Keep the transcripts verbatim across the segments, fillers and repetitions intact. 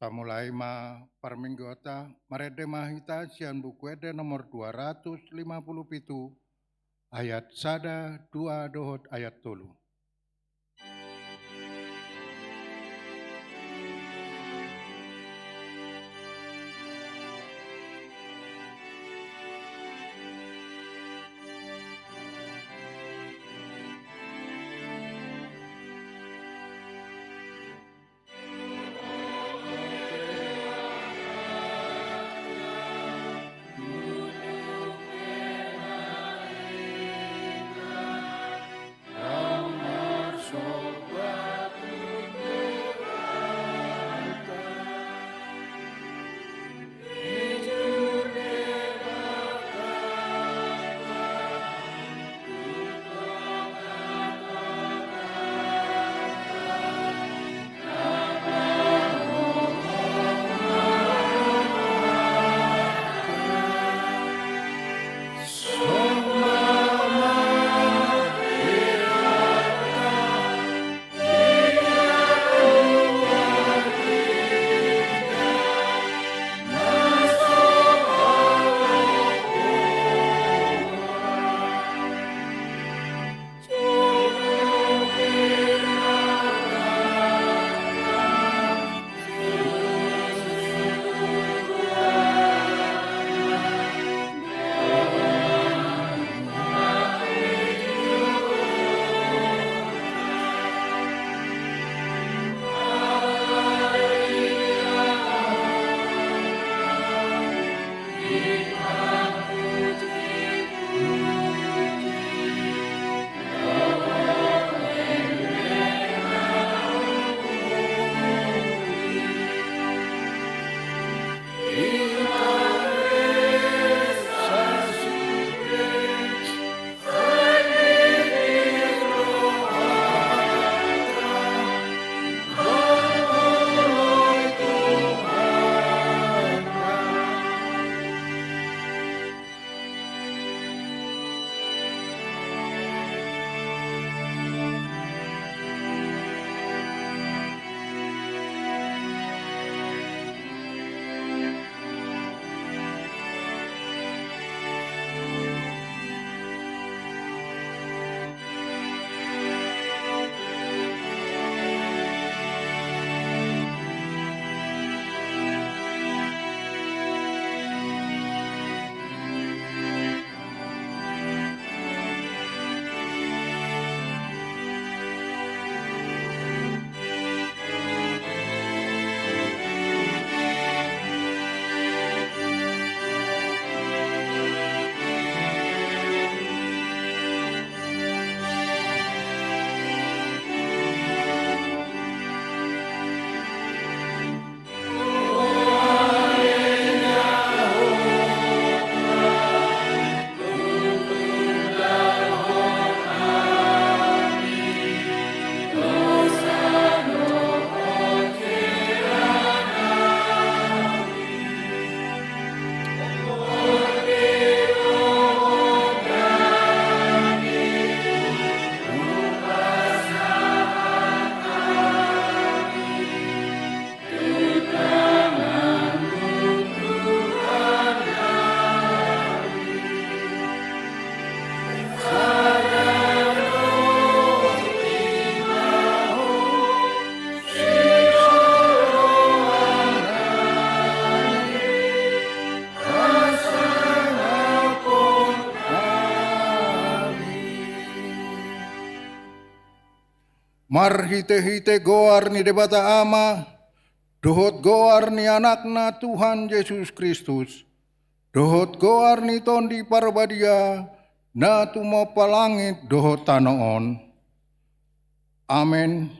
Tamulai ma parmingguonta, marende ma hita sian Buku Ende nomor dua ratus lima puluh pitu, ayat sada, dua dohot ayat tolu. Marhitehite goar ni Debata Ama, dohot goar ni Anakna Tuhan Jesus Kristus, dohot goar ni Tondi Parbadia, na tumompa langit dohot tano on. Amen.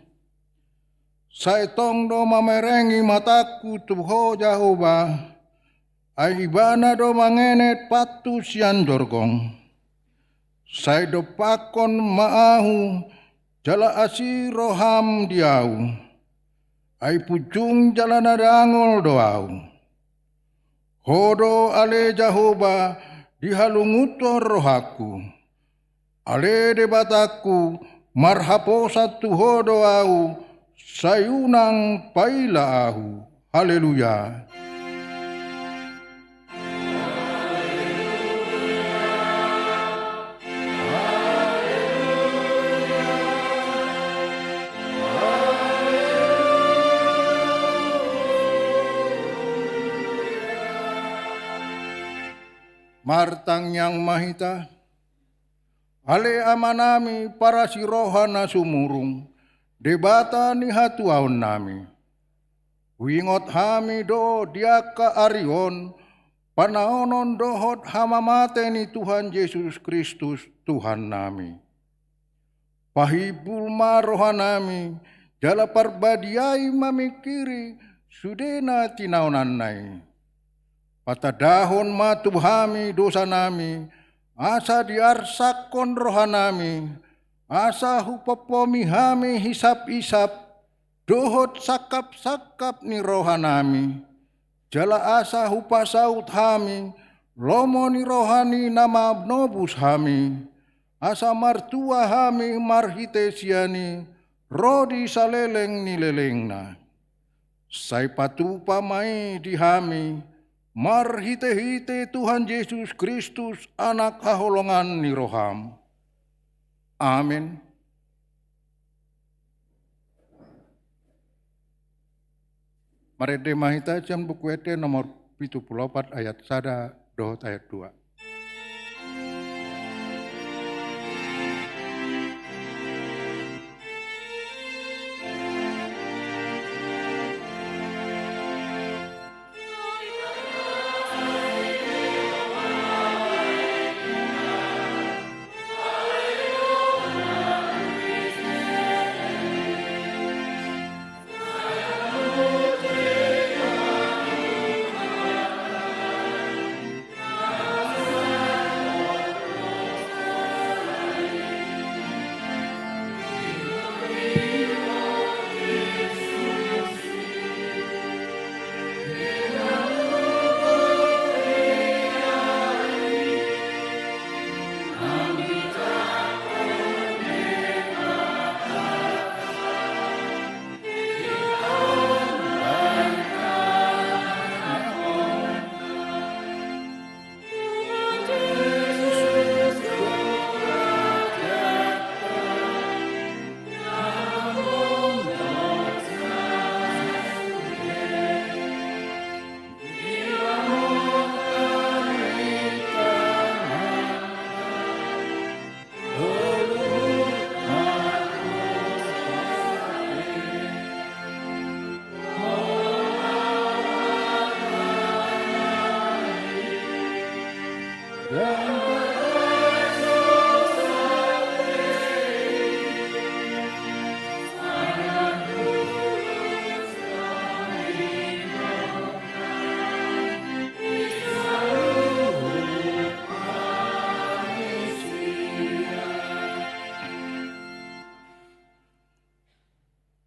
Sai tong do mamerengi matangku tu Ho Jahowa, ai Ibana do mangenet pathu sian jorgong. Sai dompakkon ma ahu, jala asi roham di ahu. Ai punjung jala na dangol do ahu. Ho do ale Jahowa dihalungunhon rohangku. Ale Debatangku, marhaposan tu Ho do ahu, sai unang paila ahu. Haleluya. Martangiang ma hita. Ale Amanami parasi roha na sumurung, Debata ni hatuaonnami. Huingot hami do di angka ari on, panaonon dohot hamamate ni Tuhan Jesus Kristus, Tuhannami. Pahimbul ma rohanami, jala parbadiai mamingkiri sudena tinaonanna i. Patandahon ma tu hami dosanami, asa diarsakkon rohanami, asa hupompomi hami hisap-isap, dohot sangkap-sangkap ni rohanami, jala asa hupasaut hami lomo ni roha ni na manobus hami, asa martua hami marhite sian i ro di saleleng ni lelengna. Sai patupa ma i di hami, marhite-hite Tuhan Jesus Kristus, Anak haholongan ni roham. Amen. Marende ma hita sian Buku Ende nomor pitu pulu opat ayat sada dohot ayat dua.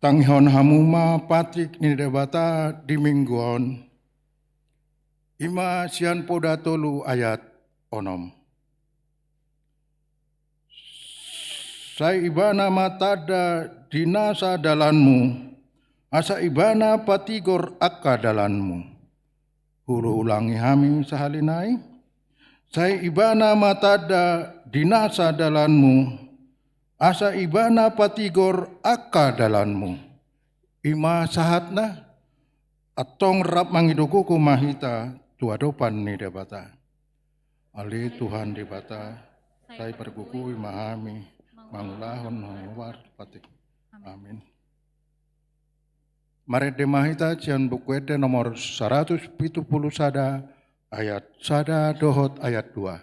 Tangihon hamu ma patik ni Debata di Minggu on. I ma sian Poda tolu ayat onom. Sai Ibana ma tanda di nasa dalanmu, asa Ibana patigor angka dalanmu. Huulangi hami sahali nai. Sai Ibana ma tanda di nasa dalanmu, asa Ibana patigor angka dalanmu. I ma sahatna, antong rap mangido gogo ma hita tu adopan ni Debata. Ale Tuhan Debata, sai pargogoi ma hami mangulahon na hurang patik. Amin. Marende ma hita sian Buku Ende nomor saratus pitu pulu sada ayat sada dohot ayat dua.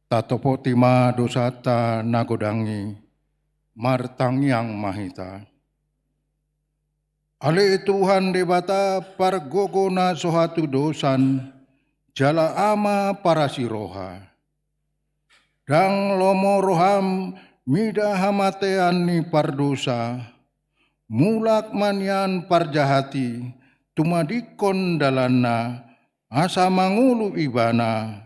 Tatopoti ma dosanta na godang i, martangiang ma hita. Ale Tuhan Debata, pargogo na so hatudosan, jala Ama parasi roha. Ndang lomo roham mida hamatean ni pardosa, mulak ma nian parjahat i, tumadingkon dalanna, asa mangolu ibana,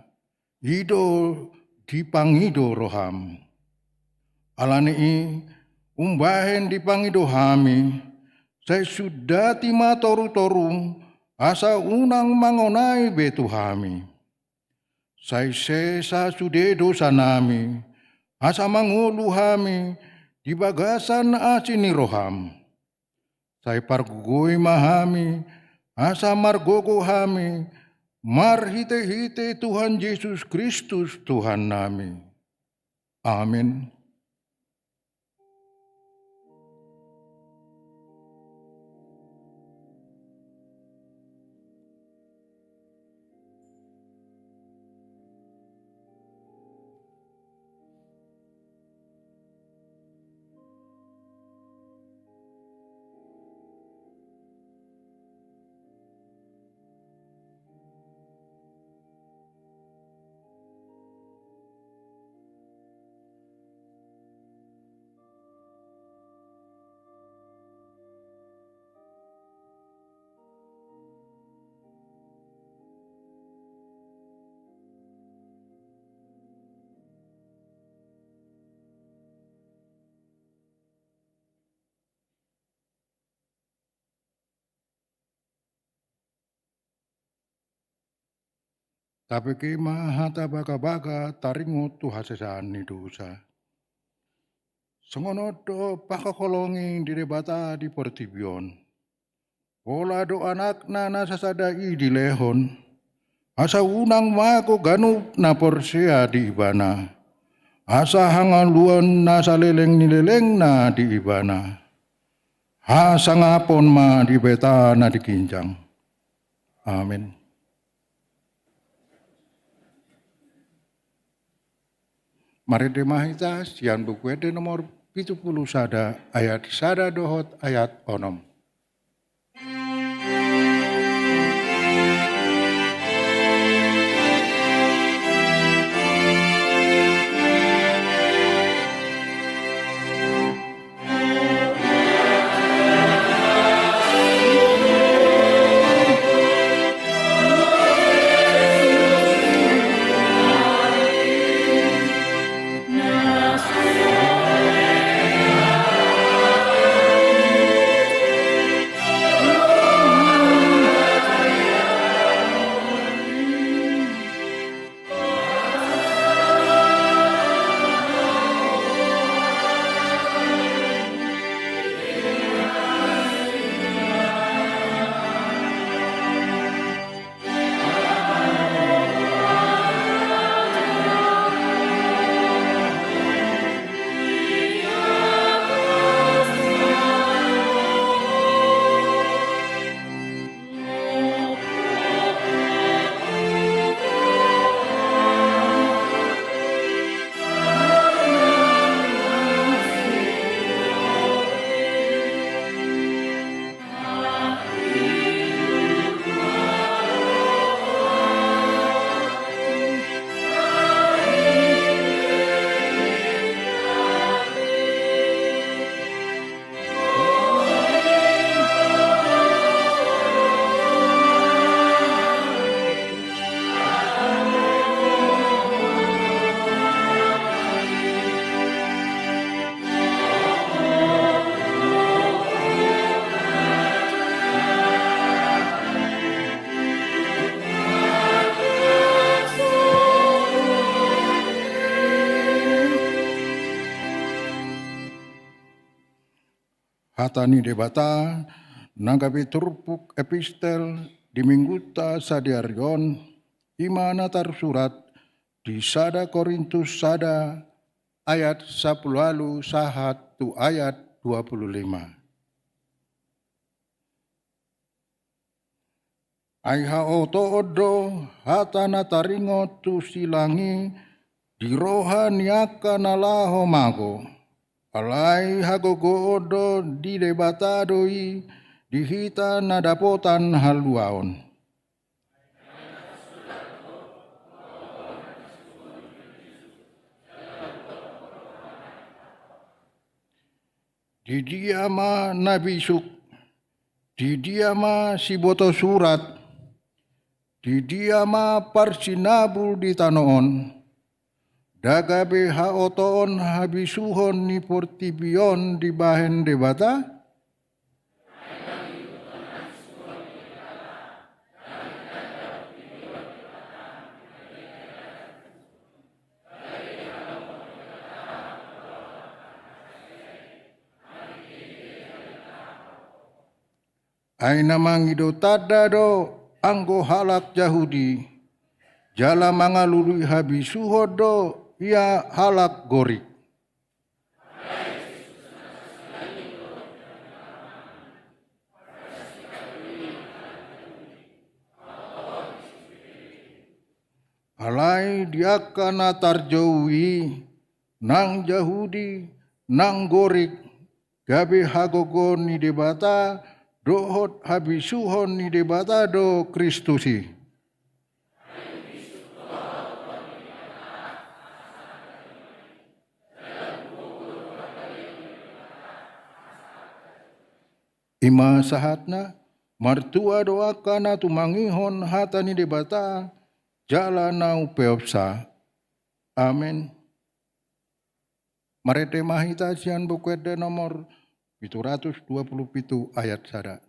i do dipangido roham. Ala ni i, umbahen dipangido hami, sai sundati ma torutorum, asa unang mangonai be tu hami. Sai sesa sude dosanami, asa mangolu hami di bagasan asi ni roham. Sai pargogoi ma hami, asa margogo hami, marhitehite Tuhan Jesus Kristus Tuhannami. Amin. Tapeke ma hata bagabaga taringot tu hasesaan ni dosa. Songon on do pangkaholongi ni Debata di portibi on. Pola do Anakna na sasada i dilehon, asa unang mago ganup na porsea di Ibana, asa hangaluhon na saleleng ni lelengna di Ibana. Hasangapon ma di Debata na di ginjang. Amin. Marende ma hita sian Buku Ende nomor pitu pulu sada, ayat sada dohot ayat onom. Hata ni Debata na gabe turpuk epistel di Minggunta sadari on, i ma na tarsurat di sada Korintus sada ayat sampulu ualu sahat tu ayat dua pulu lima. Ai haotoon do hata na taringot tu silang i di roha ni angka na laho mago. Alai hagogoon do di Debata do i di hita na dapotan haluaon. Di dia ma na bisuk? Di dia ma siboto surat? Di dia ma parsinabul di tano on? Nda gabe haotoon habisuhon ni portibi on dibahen Debata? Ai na mangido tanda do anggo halak Jahudi, jala mangalului habisuhon do ia halak Gorik. Alai di angka na tarjou i, nang Jahudi, nang Gorik, gabe hagogoon ni Debata dohot habisuhon ni Debata do Kristus i. I ma sahatna, martua do angka na tumangihon hata ni Debata jala na umpeopsa. Amen. Marende ma hita sian Buku Ende nomor pitu ratus dua puluh pitu ayat sada.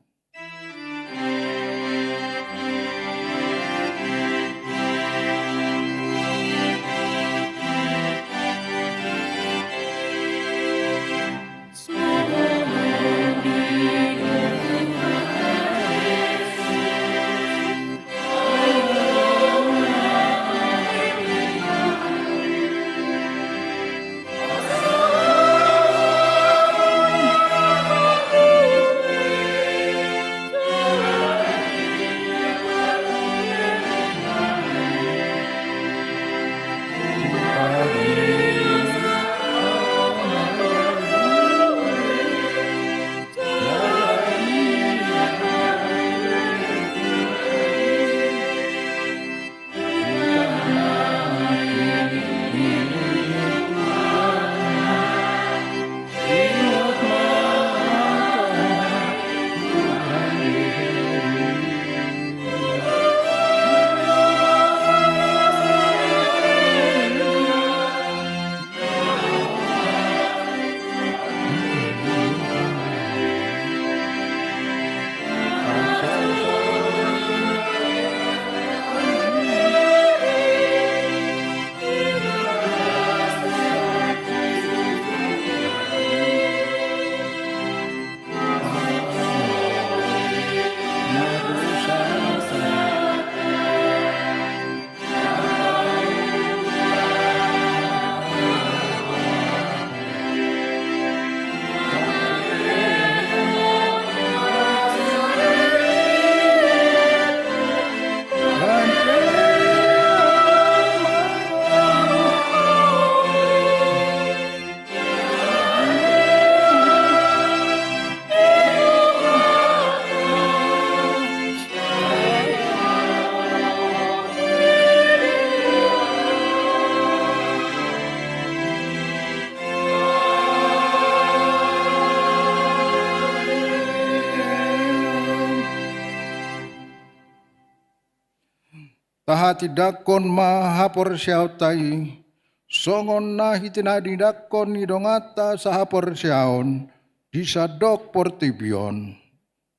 Tahatindangkon ma haporseaonta i, songon na hitinatindangkon ni donganta sahaporseaon di sandok portibi on.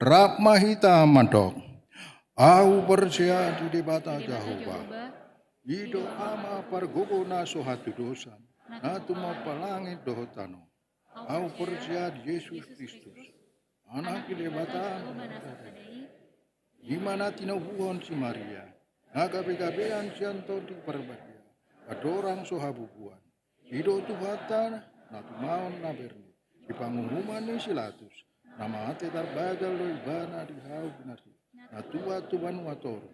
Rap ma hita mandok: Ahu porsea di Debata Jahowa, i do Ama pargogo na so hatudosan, na tumompa langit dohot tano. Ahu porsea di Jesus Kristus, Anak ni Debata na sada i, i ma na tinobuhon si Maria, na gabegabean sian Tondi Parbadia, andorang so habubuan. I do Tuhanta na tumaon na bernit di panguhuman ni si Latus, na mate tarbajal do Ibana di hau ginarhit, na tuat tu banua toru,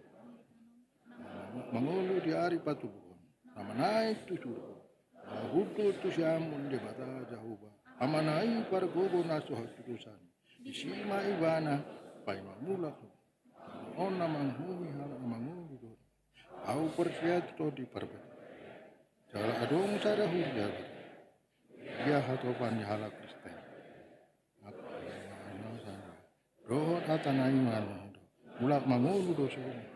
mangolu di ari patubuhon. na manaek tu surgo, na hundul tu siamun Debata Jahowa, Amana i pargogo na so hatudosan. Disi ma ibana paima mulak. On na manghumi halak na mangolu do. Ahu porsea tu Tondi Parbadia. Jala adong sada huria badia. Ia hatopan ni halak Kristen. Dohot hata na iman. Mulak mangolu do songon.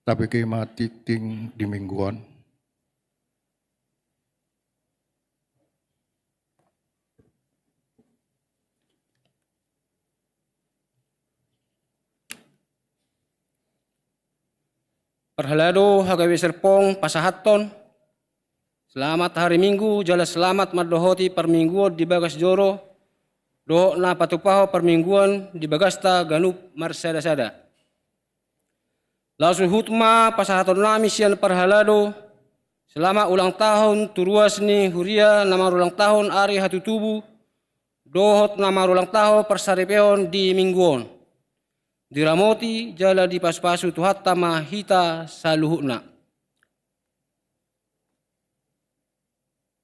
Tabege ma tingting di minggu on. Parhalado H K B P Serpong pasahathon selamat hari Minggu jala selamat mandohoti parmingguon di bagas joro dohot na patupahon parmingguon di bagasta ganup marsada-sada. Laos huhut ma pasahatonnami sian parhalado selamat ulang tahun tu ruas ni huria na marulang tahun ari hatutubu dohot na marulang tahun parsaripeon di minggu on. Diramoti jala dipasupasu Tuhanta ma hita saluhutna.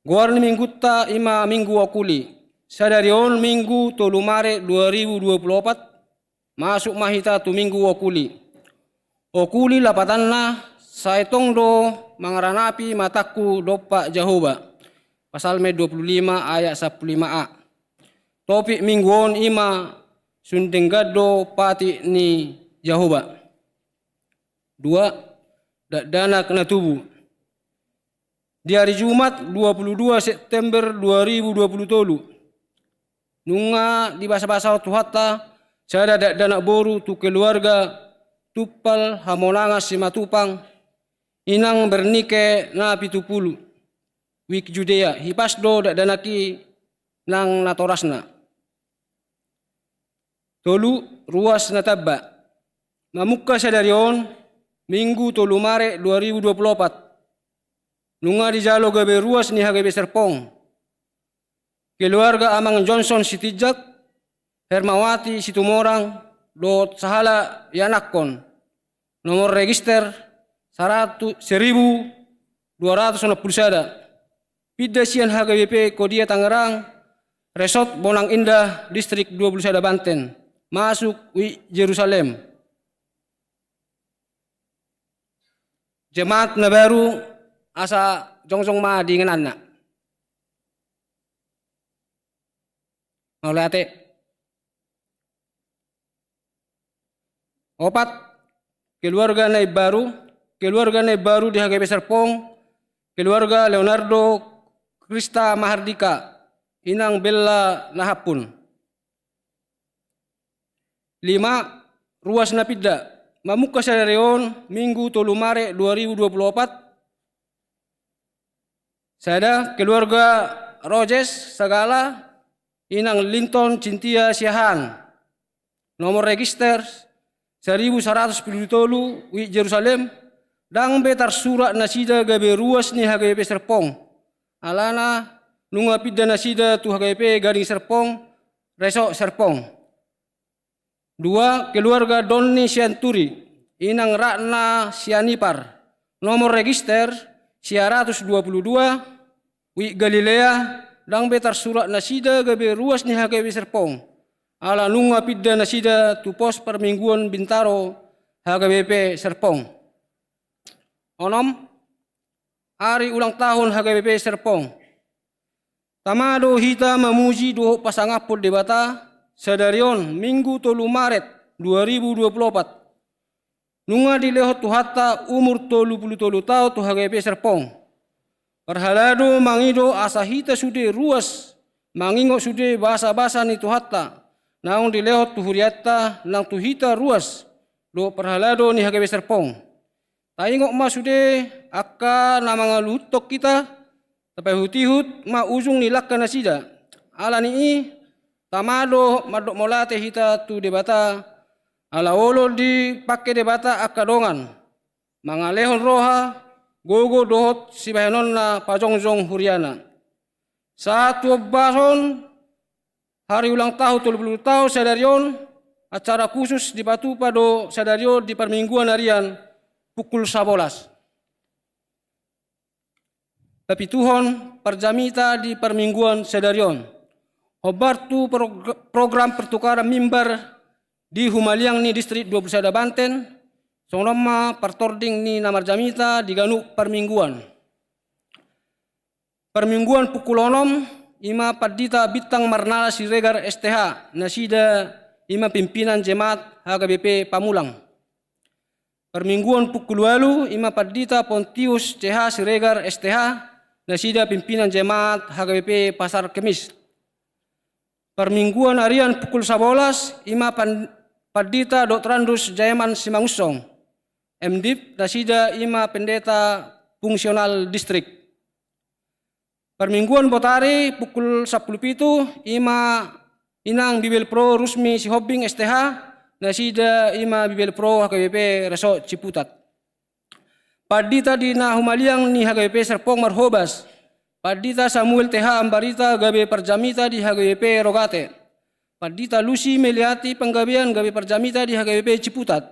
Goar ni minggunta i ma Minggu Okuli. Sadari on Minggu tolu Maret dua ribu dua puluh opat, masuk ma hita tu Minggu Okuli. Okuli lapatanna, sai tong do mangaranapi matangku dompak Jahowa. Psalmen dua puluh lima ayat sampulu lima a. Topik minggu on i ma sun denggan do patik ni Jahowa. Dua, dakdanak na tubu. Di ari Jumat dua puluh dua September dua ribu dua puluh tolu, nunga dibasabasahon Tuhanta sada dakdanak boru tu keluarga Tumpal Hamonangan Simatupang, inang Bernike na pitu pulu, wijk Judea, hipas do dakdanak i nang natorasna. Tolu, ruas na tamba. Mamungka sadari on, Minggu tolu Maret dua ribu dua puluh opat, nunga dijalo gabe ruas ni H K B P Serpong. Keluarga Amang Johnson Sitinjak, Hermawati Situmorang, dohot sahala ianakhon. Nomor register saratu-, seribu dua ratus onom pulu sada. Pinda sian H K B P Kodia Tangerang, Resort Bonang Indah, Distrik dua pulu sada Banten, masuk wijk Jerusalem. Jemaat na baru asa jongjong ma di ingananna. Mauliate. Opat, keluarga na imbaru, keluarga na imbaru di H K B P Serpong, keluarga Leonardo Krista Mahardika, inang Bella Nahampun. Lima, ruas na pinda. Mamungka sadari on, Minggu tolu Maret dua ribu dua puluh opat, sada, keluarga Rojes Sagala, inang Linton Cintia Siahaan. Nomor register seribu saratus pitu pulu tolu, wijk Jerusalem, ndang be tarsurat nasida gabe ruas ni H K B P Serpong. Alana nunga pinda nasida tu H K B P Gading Serpong, Resort Serpong. Dua, keluarga Doni Sianturi, inang Ratna Sianipar, nomor register sia ratus dua pulu dua, wijk Galilea, ndang be tarsurat nasida gabe ruas ni H K B P Serpong. Ala nunga pinda nasida tu pos parmingguon Bintaro H K B P Serpong. Onom, ari ulang tahun H K B P Serpong. Tama do hita mamuji dohot pasangaphon Debata, sadari on, Minggu tolu Maret dua ribu dua puluh opat. Nunga dilehon Tuhanta umur tolu pulu tolu taon tu H K B P Serpong. Parhalado mangido asa hita sude ruas, mangingot sude basabasa ni Tuhanta, naung dilehon tu hurianta, nang tu hita ruas, dohot parhalado ni H K B P Serpong. Taingot ma sude angka na mangaluhuthon hita, tapaihutihut ma ujung ni langka nasida. Ala ni i, tama do mandok mauliate hita tu Debata, ala olo dipangke Debata angka dongan, mangalehon roha, gogo dohot sibahenonna pajongjong huriana. Sahat tu ombas on, Hari ulang tahun tolu puluh tahun sadari on, acara khusus dipatupa do sadari on di parmingguan arian pukul sabolas. Papituhon parjamita di parmingguan sadari on. Hombar tu prog-, program pertukaran mimbar di humaliang ni distrik dua puluh sada Banten, songon on ma partording ni na marjamita di ganup parmingguan. Parmingguan pukul onom, ima Pandita Bintang Marnala Siregar S T H, nasida ima pimpinan jemaat H K B P Pamulang. Parmingguan pukul ualu, ima Pandita Pontius C H Siregar S T H, nasida pimpinan jemaat H K B P Pasar Kemis. Parmingguan arian pukul sabolas, ima Pan-, Pandita Doktorandus Jaeman Simangunsong, M Div, nasida ima pendeta fungsional distrik. Parmingguan botari pukul sampulu pitu, ima Inang Bibelvrouw Rusmi Sihombing S T H, nasida ima Bibelvrouw H K B P Resort Ciputat. Pandita di na humaliang ni H K B P Serpong marhobas, Pandita Samuel T H Ambarita gabe parjamita di H K B P Rogate, Pandita Lucy Meliati Panggabean gabe parjamita di H K B P Ciputat,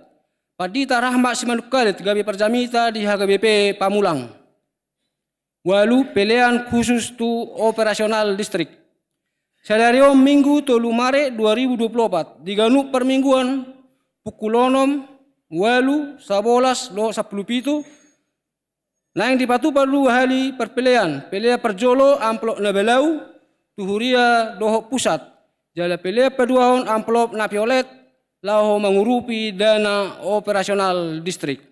Pandita Rahmat Simanungkalit gabe parjamita di H K B P Pamulang. Ualu, pelean khusus tu operasional distrik. Sadari on Minggu tolu Maret dua ribu dua puluh opat, di ganup parmingguan, pukul onom, ualu, sabolas dohot sampulu pitu, naeng dipatupa dua hali parpelean, pelean parjolo amplop na balau tu huria dohot pusat, jala pelean paduahon amplop na violet laho mangurupi dana operasional distrik.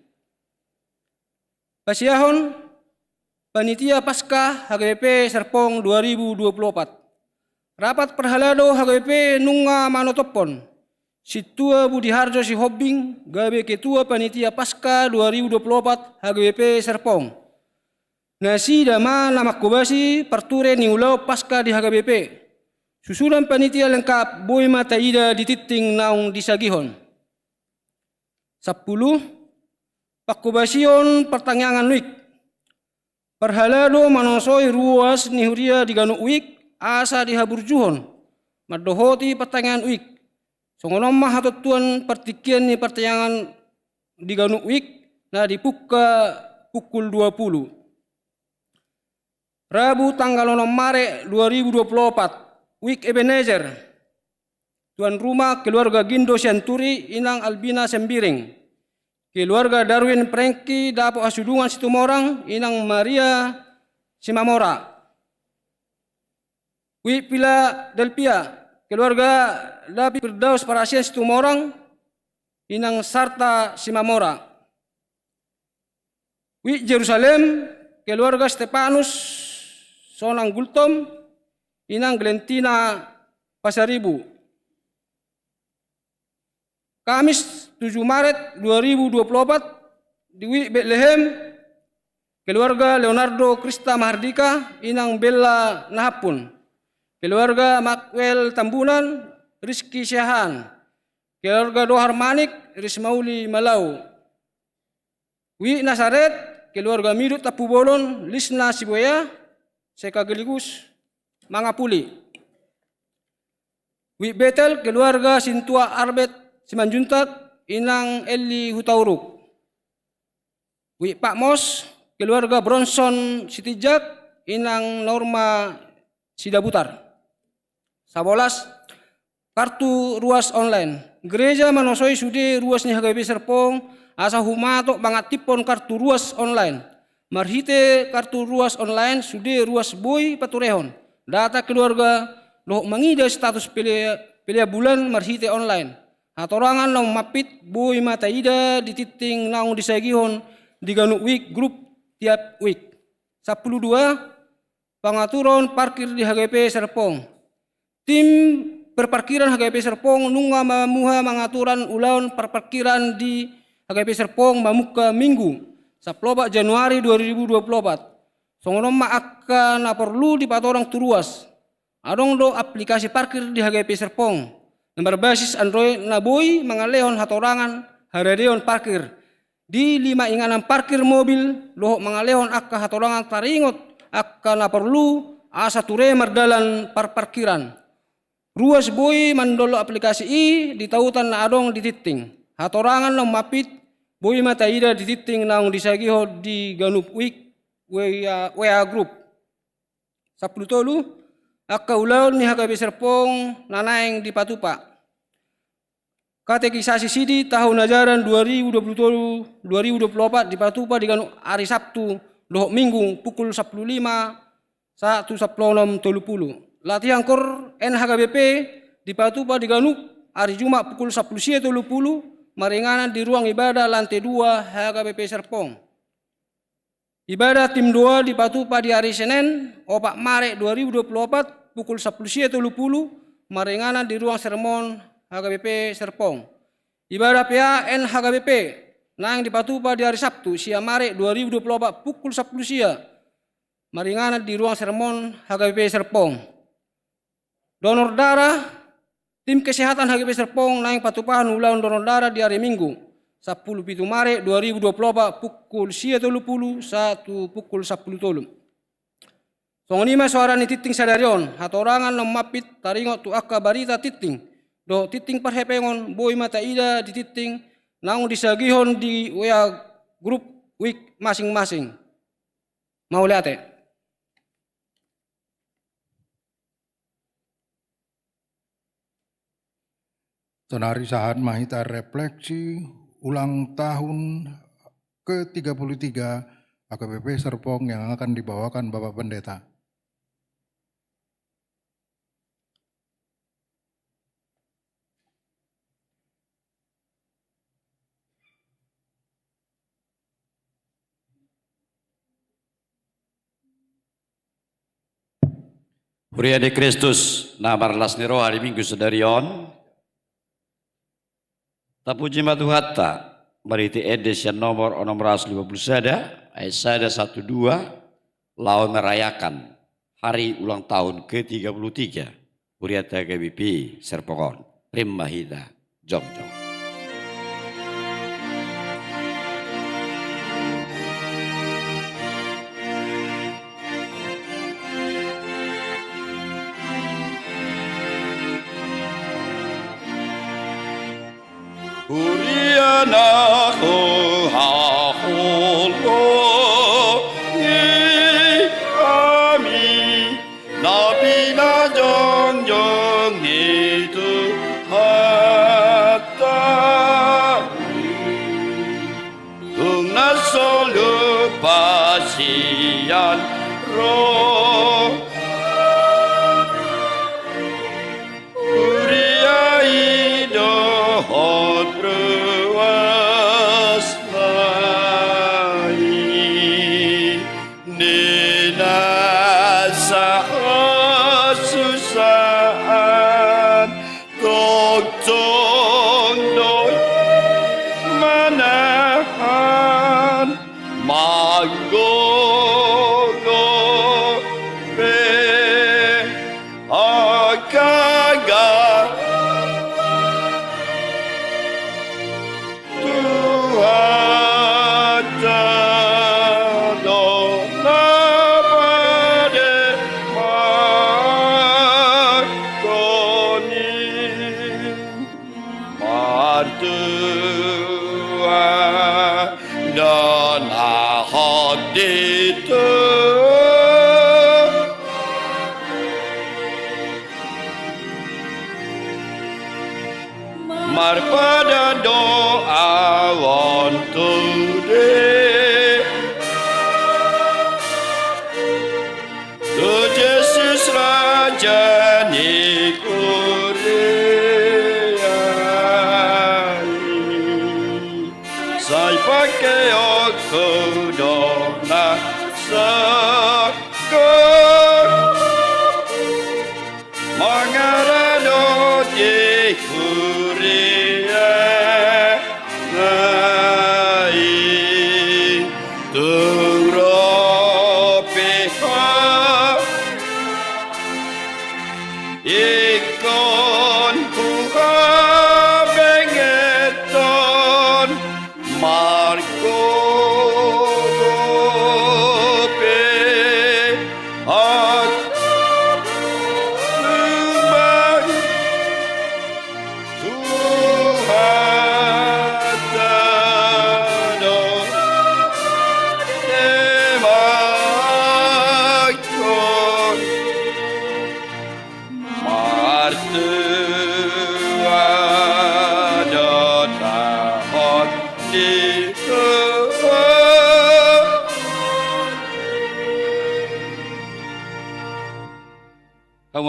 Pasiahon panitia Paskah H K B P Serpong dua ribu dua puluh opat. Rapat parhalado H K B P nunga manotophon Sintua Budi Harjo Sihombing gabe ketua panitia Paskah dua ribu dua puluh opat H K B P Serpong. Nasida ma na manghobasi parture ni ulaon Paskah di H K B P. Susunan panitia lengkap boi ma taida di tingting naung disagihon. Sampulu, panghobasion partangiangan wijk. Parhalado manosoi ruas ni huria di ganup wijk asa dihaburjuhon mandohoti partangiangan wijk. Songon on ma hatontuan partingkian ni partangiangan di ganup wijk na dipungka pukul dua puluh. Rabu tanggal onom Maret dua ribu dua puluh opat, Wijk Ebenezer. Tuan rumah keluarga Gindo Sianturi, Inang Albina Sembiring. Keluarga Darwin Prengki dapot hasudungan Situmorang, Inang Maria Simamora. Wijk Philadelphia, keluarga David Firdaus Parasian Situmorang, Inang Sarta Simamora. Wijk Jerusalem, keluarga Stefanus Sonang Gultom, Inang Glentina Pasaribu. Kamis tujuh Maret dua ribu dua puluh opat, di Wijk Betlehem, keluarga Leonardo Krista Mahardika, Inang Bella Nahampun. Keluarga Maxwell Tambunan, Rizky Siahaan. Keluarga Dohar Manik, Rismauli Malau. Wijk Nasaret, keluarga Midut Tampubolon, Lisna Sibuea, Sekaligus Mangapuli. Wijk Betel, keluarga Sintua Arbet Simanjuntak, Inang Eli Hutauruk. Wijk Patmos, keluarga Bronson Sitinjak, Inang Norma Sidabutar. Sabolas, kartu ruas online. Gereja manosoi sude ruas ni H K B P Serpong asa humatop mangaktifhon kartu ruas online. Marhite kartu ruas online sude ruas boi paturehon data keluarga dohot mangida status pele-, pelean bulan marhite online. Hatorangan naung mampit boi ma taida di tingting naung disagihon di ganup wijk grup tiap wijk. Sampulu dua, pangaturon parkir di H K B P Serpong. Tim perparkiran H K B P Serpong nunga mamuha mangaturan ulaon parparkiran di H K B P Serpong mamungka Minggu, sampulu opat Januari dua ribu dua puluh opat. Songon on ma angka na porlu dipatorang tu ruas. Adong do aplikasi parkir di H K B P Serpong na marbasis Android na boi mangalehon hatorangan haradeon parkir di lima inganan parkir mobil dohot mangalehon angka hatorangan taringot angka na porlu asa ture mardalan parparkiran. Ruas boi mandolok aplikasi i di tautan na adong di tingting. Hatorangan na umampit, boi ma taida di tingting naung disagihon di ganup wik W A, W A Group. Sampulu tolu, angka ulaon ni H K B P Serpong na naeng dipatupa. Katekisasi sidi tahun ajaran dua ribu dua puluh tolu, dua ribu dua puluh opat dipatupa di ganup ari Sabtu dohot Minggu pukul sampulu lima sahat tu sampulu onom tolu pulu. Latihan kor N H K B P dipatupa di ganup ari Jumat pukul sampulu sia tolu pulu maringanan di ruang ibadah lante dua H K B P Serpong. Ibadah tim doa dipatupa di ari Senen, opat Maret dua ribu dua puluh opat, pukul sampulu sia tolu pulu, maringanan di ruang sermon H K B P Serpong. Ibadah P A N H K B P naeng dipatupa di ari Sabtu, sia Maret dua ribu dua puluh opat, pukul sampulu sia, maringanan di ruang sermon H K B P Serpong. Donor darah, tim kesehatan H K B P Serpong naeng patupahon ulaon donor darah di ari Minggu, sampulu pitu Maret dua ribu dua puluh opat, pukul sia tolu pulu sahat tu pukul sampulu tolu. Songon i ma soara ni tingting sadari on, hatorangan na umampit taringot tu angka barita tingting dohot tingting parhepengon, boi ma taida di tingting naung disagihon di W A Group wik masing-masing. Mauliate. Sonari sahat ma hita refleksi ulang tahun ke tiga puluh tiga H K B P Serpong yang akan dibawakan Bapak Pendeta. Huria di Kristus na marlas ni roha di Minggu sadari on, tapuji ma Tuhanta, marhite ende sian nomor onom ratus lima pulu sada, ayat sada sahat tu dua, laho merayakan hari ulang tahun ke tiga puluh tiga Huriata H K B P Serpong on. Rap ma hita jongjong. Huria na huhaholo ni hami na pinajongjong ni Tuhanta. Tung na so lupa sian roha huria i dohot ruasna i, di na sahat susah an tongtong do i manahan, manggogo pe hagaga. Tuhanta do na pademanhon i. Martua do na hot di Tuhan. Marpadan do ahu on tu debata, tu Jesus Raja ni huria i. Sai pangkeonku do na songgop mangaradoti huriana i. Tung ro pe ho ingkon huhabengeton, margogo pe ho lumang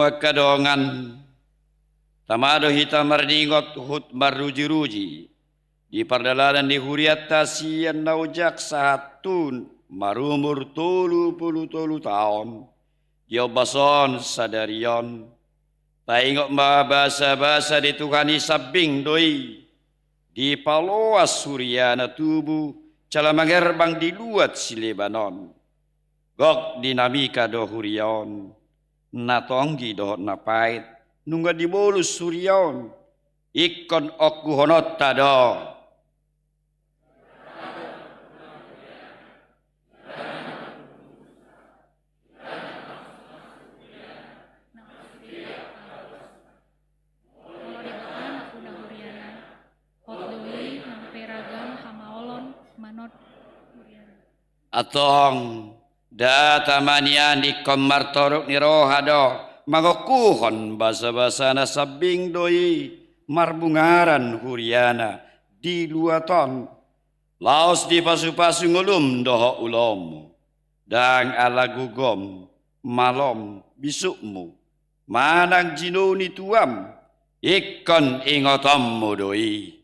Angka dongan, tama do hita marningot huhut marrujiruji di pardalanan ni hurianta sian na ojak sahat tu marumur tolu pulu tolu taon di ombas on sadari on. Taingot ma basabasa ni Tuhan i, sambing do i dipaloas huriana tubu jala mangerbang di luat sileban on. Gok dinamika do huria on, na tonggi dohot na pait, nunga dibolus huria on. Ingkon ongkuhononta do. Molo Debata na puna huriana, hot do i nang pe ragam hamaolon manondut huriana. Antong, da tama nian, ingkon martoruk ni roha do mangongkuhon basabasana, sambing do i marbungaran huriana di luat on. Laos dipasupasu ngolum dohot ulaonmu, ndang ala gogom, malom, bisukmu, manang jinou ni tuam, ingkon ingotonmu do i.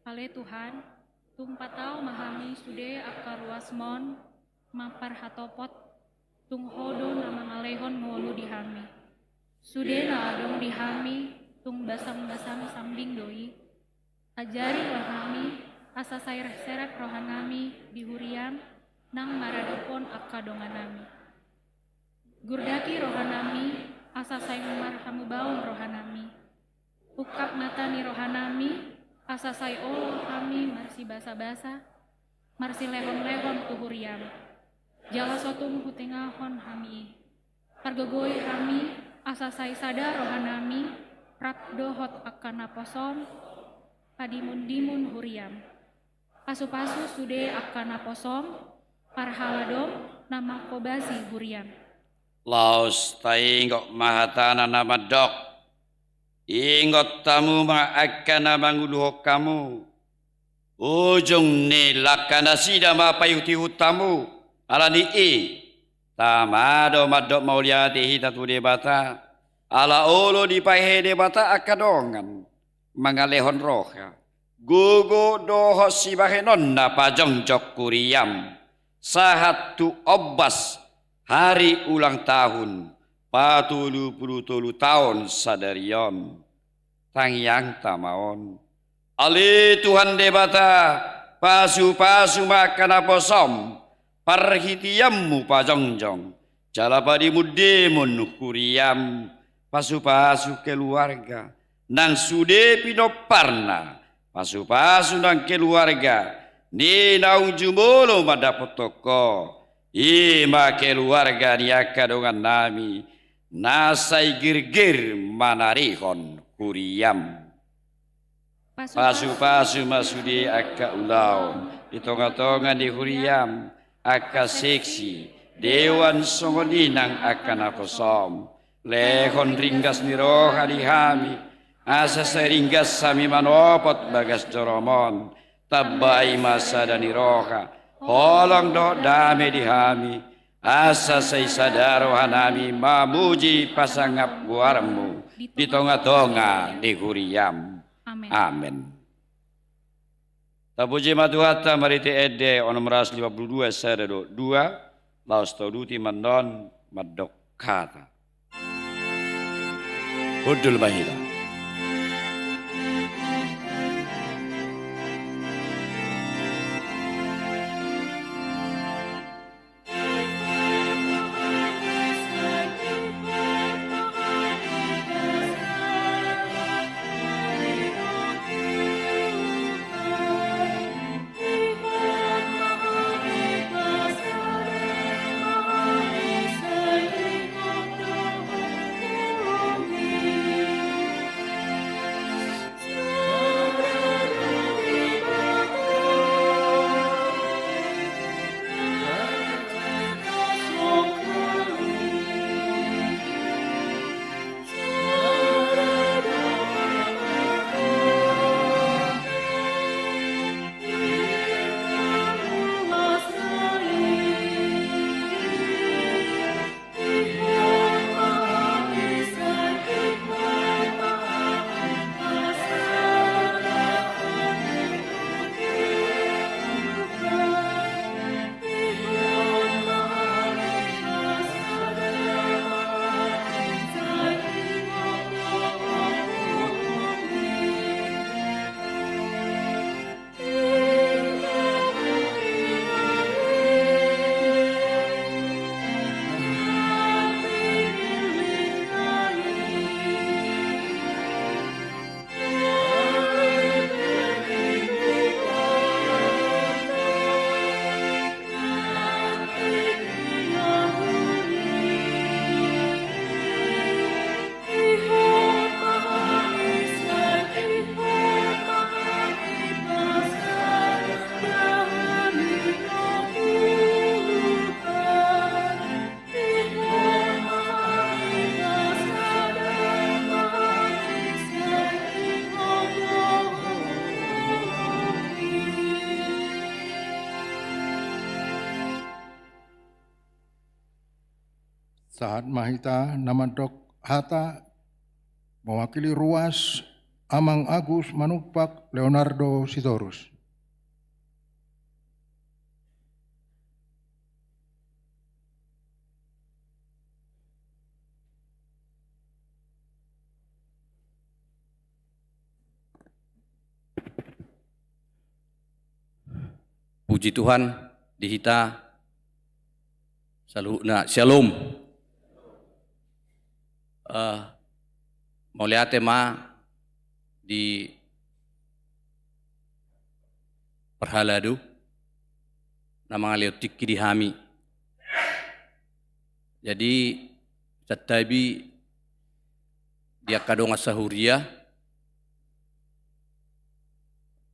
Ale Tuhan, tung patau ma hami sude angka ruasmon mamparhatopot, tung Ho do na mangalehon ngolu di hami. Sude na adong di hami tung basambasam sambing do i. Ajari ma hami asa sai serep rohanami di huriam nang maradophon angka donganami. Gurdaki rohanami asa sai marhamubaon rohanami. Ungkap mata ni rohanami asa sai olo hami marsibasabasa, marsilehonlehon tu huriam. Jala so tung hutengahon hami i. Pargogoi hami asa sai sada rohanami rap dohot angka naposom padimundimun huriam. Pasupasu sude angka naposom parhaladom na manghobasi huriam. Laos taingot ma hatana na mandok: Ingot hamu ma angka na manguluhon hamu. Ujung ni langka nasida ma paihutihut hamu. Ala ni i, tama do mandok mauliate hita tu Debata, ala olo dipahehe Debata angka dongan mangalehon roha, gogo dohot sibahenonna pajongjong huriam sahat tu ombas hari ulang tahun patolu pulu tolu taon sadari on. Tangiangta ma on. Ale Tuhan Debata, pasupasu ma angka naposom, parhiteanmu pajongjong jala padimundimun huriam. Pasupasu keluarga nang sude pinomparna, pasupasu nang keluarga ni naung jumolo mandapothon Ho, i ma keluarga ni angka dongannami na sai girgir manarihon huriam. Pasupasu ma sude angka ulaon di tongatonga ni huriam, angka seksi, dewan songon i nang angka naposom. Lehon ringgas ni roha di hami asa sai ringgas hami manopot bagas jorom on. Tambai ma sada ni roha, holong dohot dame di hami, asa sai sada rohanami mamuji pasangap goarmu di tongatonga ni huriam. Amen. Amen. Tapuji ma Tuhanta, marhite ende onom ratus lima puluh dua sada dohot dua, laos tauduti ma annon mandok hata. Hundul ma hita. Sahat ma hita na mandok hata, mewakili ruas, Amang Agus Manumpak Leonardo Sitorus. Puji Tuhan, di hita saluhutna. Syalom. Eh, mauliate ma di parhalado na mangalehon tingki di hami. Jadi, santabi di angka dongan sahuria,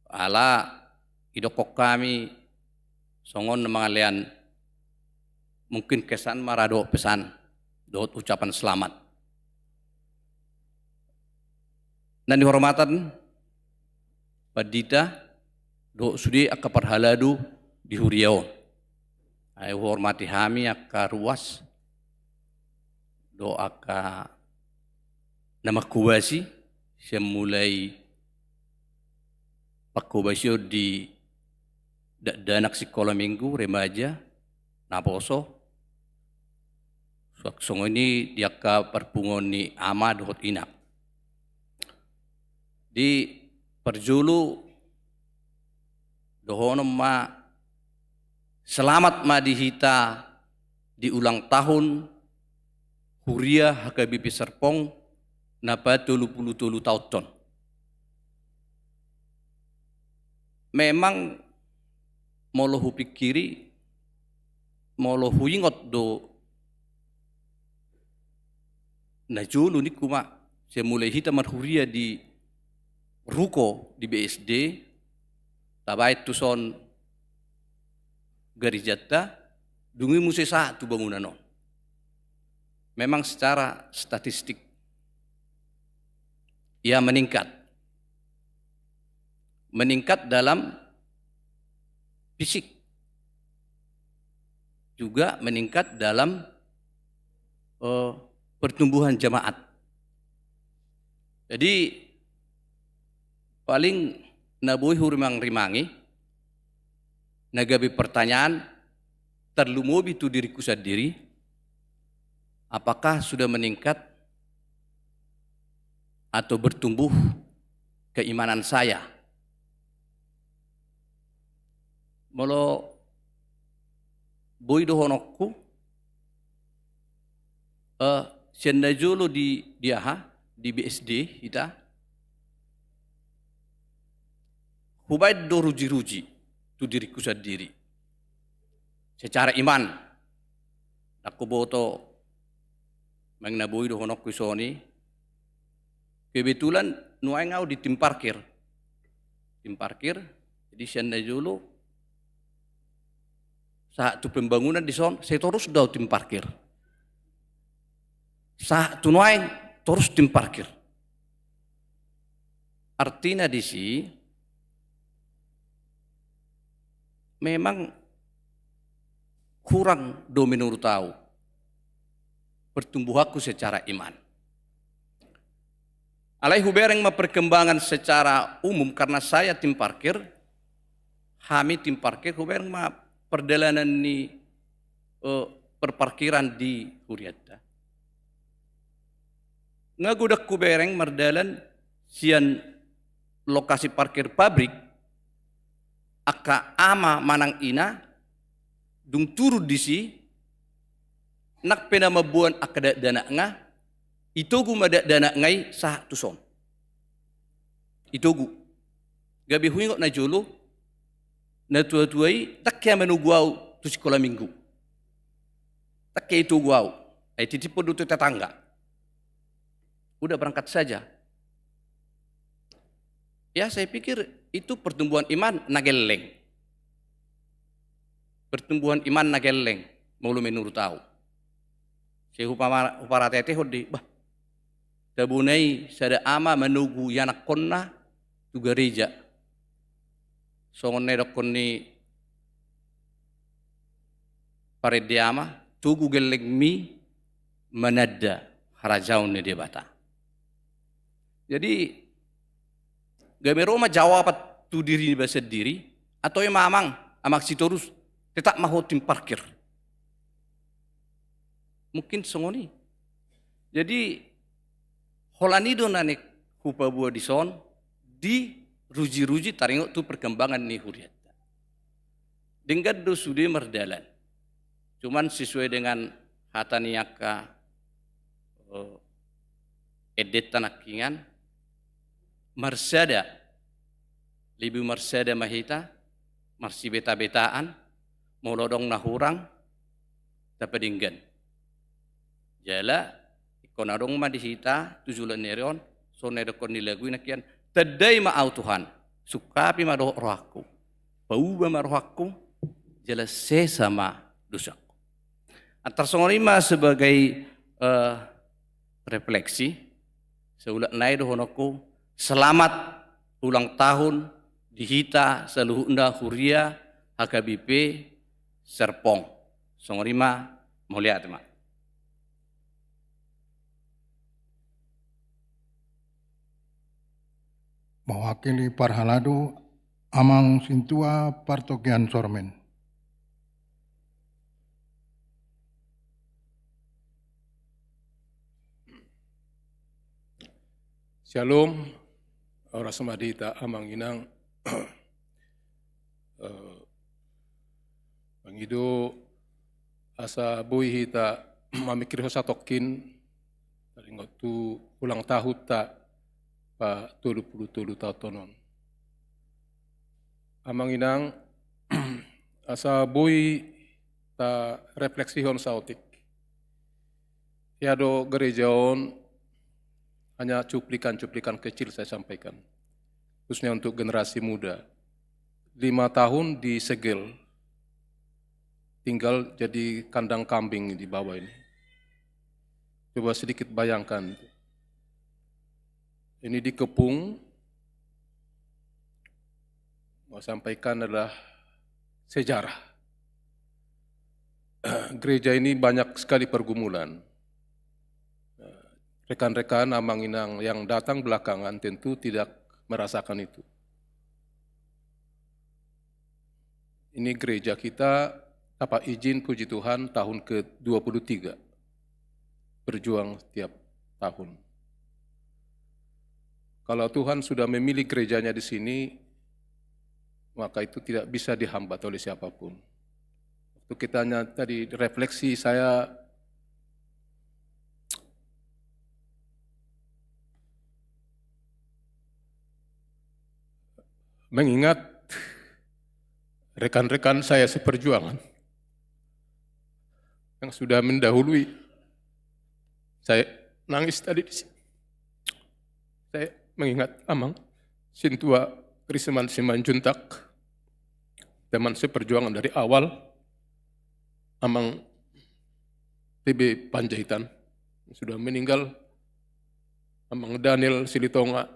ala didokkon hami songon na mangalean, mungkin kesan ma ra dohot pesan dohot ucapan selamat. Na nihormatan pandita dohot sude angka parhalado di huria on. Ai huhormati hami angka ruas dohot angka na manghobasi, sian mulai panghobasion di dakdanak sikola minggu, remaja, naposo, suang songon i di angka parpunguan ni ama dohot ina. Di parjolo dohonon ma, selamat ma di hita di ulang tahun huria H K B P Serpong na patolu pulu tolu taonhon. Memang molo hupingkiri, molo huingot do na jolo ningku ma, sian mulai hita marhuria di ruko di B S D, tabaen tuson garejanta, dung i muse sahat tu bangunan on. Memang secara statistik ia meningkat. Meningkat dalam fisik, juga meningkat dalam, eh, pertumbuhan jemaat. Jadi, Paling na boi hurimang-rimangi, na gabe pertanyaan, tarlumobi tu diriku sandiri, apakah sudah meningkat atau bertumbuh keimanan saya? Molo boi dohononku, eh, sian na jolo di, di aha, di B S D hita, hubaen do ruji-ruji tu diriku sandiri secara iman. Ndang huboto manang na boi dohononku dison i. Kebetulan nuaeng au di tim parkir. Tim parkir, jadi sian na jolo sahat tu pembangunan dison, sai torus do au tim parkir. Sahat tu nuaeng torus tim parkir. Artina disi memang kurang do menurut au pertumbuhanku secara iman. Alai hubereng ma perkembangan secara umum, karena saya tim parkir, hami tim parkir, hubereng ma perdalanan ni, eh, perparkiran di hurianta. Nga godang hubereng mardalan sian lokasi parkir pabrik, angka ama manang ina dung turun disi, nang pe na mamboan angka dakdanakna, itogu ma dakdanakna i sahat tuson. Itogu. Gabe huingot na jolo, na tua-tua i, ndang hea manogu au tu sikola minggu. Ndang hea itogu au. Ai titipon do tu tetangga. Udah, berangkat saja. Ya, saya pikir itu pertumbuhan iman na gelleng. Pertumbuhan iman na gelleng, molo menurut au. Sai hupama-, huparate-atehon do i, bah, tabona i sada ama manogu ianakkonna tu gareja. Songon na nidokkon ni parende ama, togu gellengmi mananda harajaon ni Debata. Jadi, gabe ro ma jawaban tu diri niba sandiri, atau ima amang, amang Sitorus, tetap ma ho tim parkir. Mungkin songon i. Jadi, holan i do na naeng hupaboa dison, di ruji-ruji taringot tu perkembangan ni hurianta. Denggan do sude mardalan. Cuman sesuai dengan hata ni angka, eh, endenta nangkiningan, marsada, lebih marsada ma hita, marsibeta-betaan, molo adong na hurang, tapadenggan. Jala, ingkon adong ma di hita, tu joloan ni ari on, songon na nidokkon ni lagu i nangkiningan, tandai ma au Tuhan, sungkapi ma dohot rohangku, pauba ma rohangku, jala sesa ma dosangku. Antar songon i ma sebagai, eh, refleksi, saulak nai dohononku, selamat ulang tahun di hita saluhutna huria H K B P Serpong. Songon i ma, mauliate ma. Mewakili parhalado, Amang Sintua Partokian Sormen. Syalom, horas ma di hita amang inang. Eh, mangido asa boi hita mamingkirhon satongkin, taringot tu ulang tahunta patolu pulu tolu taon on. Amang inang, asa boi tarefleksihon saotik. Hea do gereja on, hanya cuplikan-cuplikan kecil saya sampaikan, khususnya untuk generasi muda. Lima tahun disegel, tinggal jadi kandang kambing di bawah ini. Coba sedikit bayangkan. Ini dikepung, mau sampaikan adalah sejarah. Gereja ini banyak sekali pergumulan. Rekan-rekan amang inang yang datang belakangan tentu tidak merasakan itu. Ini gereja kita dapat izin, puji Tuhan, tahun kedua puluh tiga berjuang setiap tahun. Kalau Tuhan sudah memilih gereja-Nya di sini, maka itu tidak bisa dihambat oleh siapapun. Waktu kita nya-, tadi refleksi, saya mengingat rekan-rekan saya seperjuangan yang sudah mendahului. Saya nangis tadi di sini. Saya mengingat Amang Sintua Kriseman Simanjuntak, teman seperjuangan dari awal, Amang T B Panjaitan, sudah meninggal, Amang Daniel Silitonga,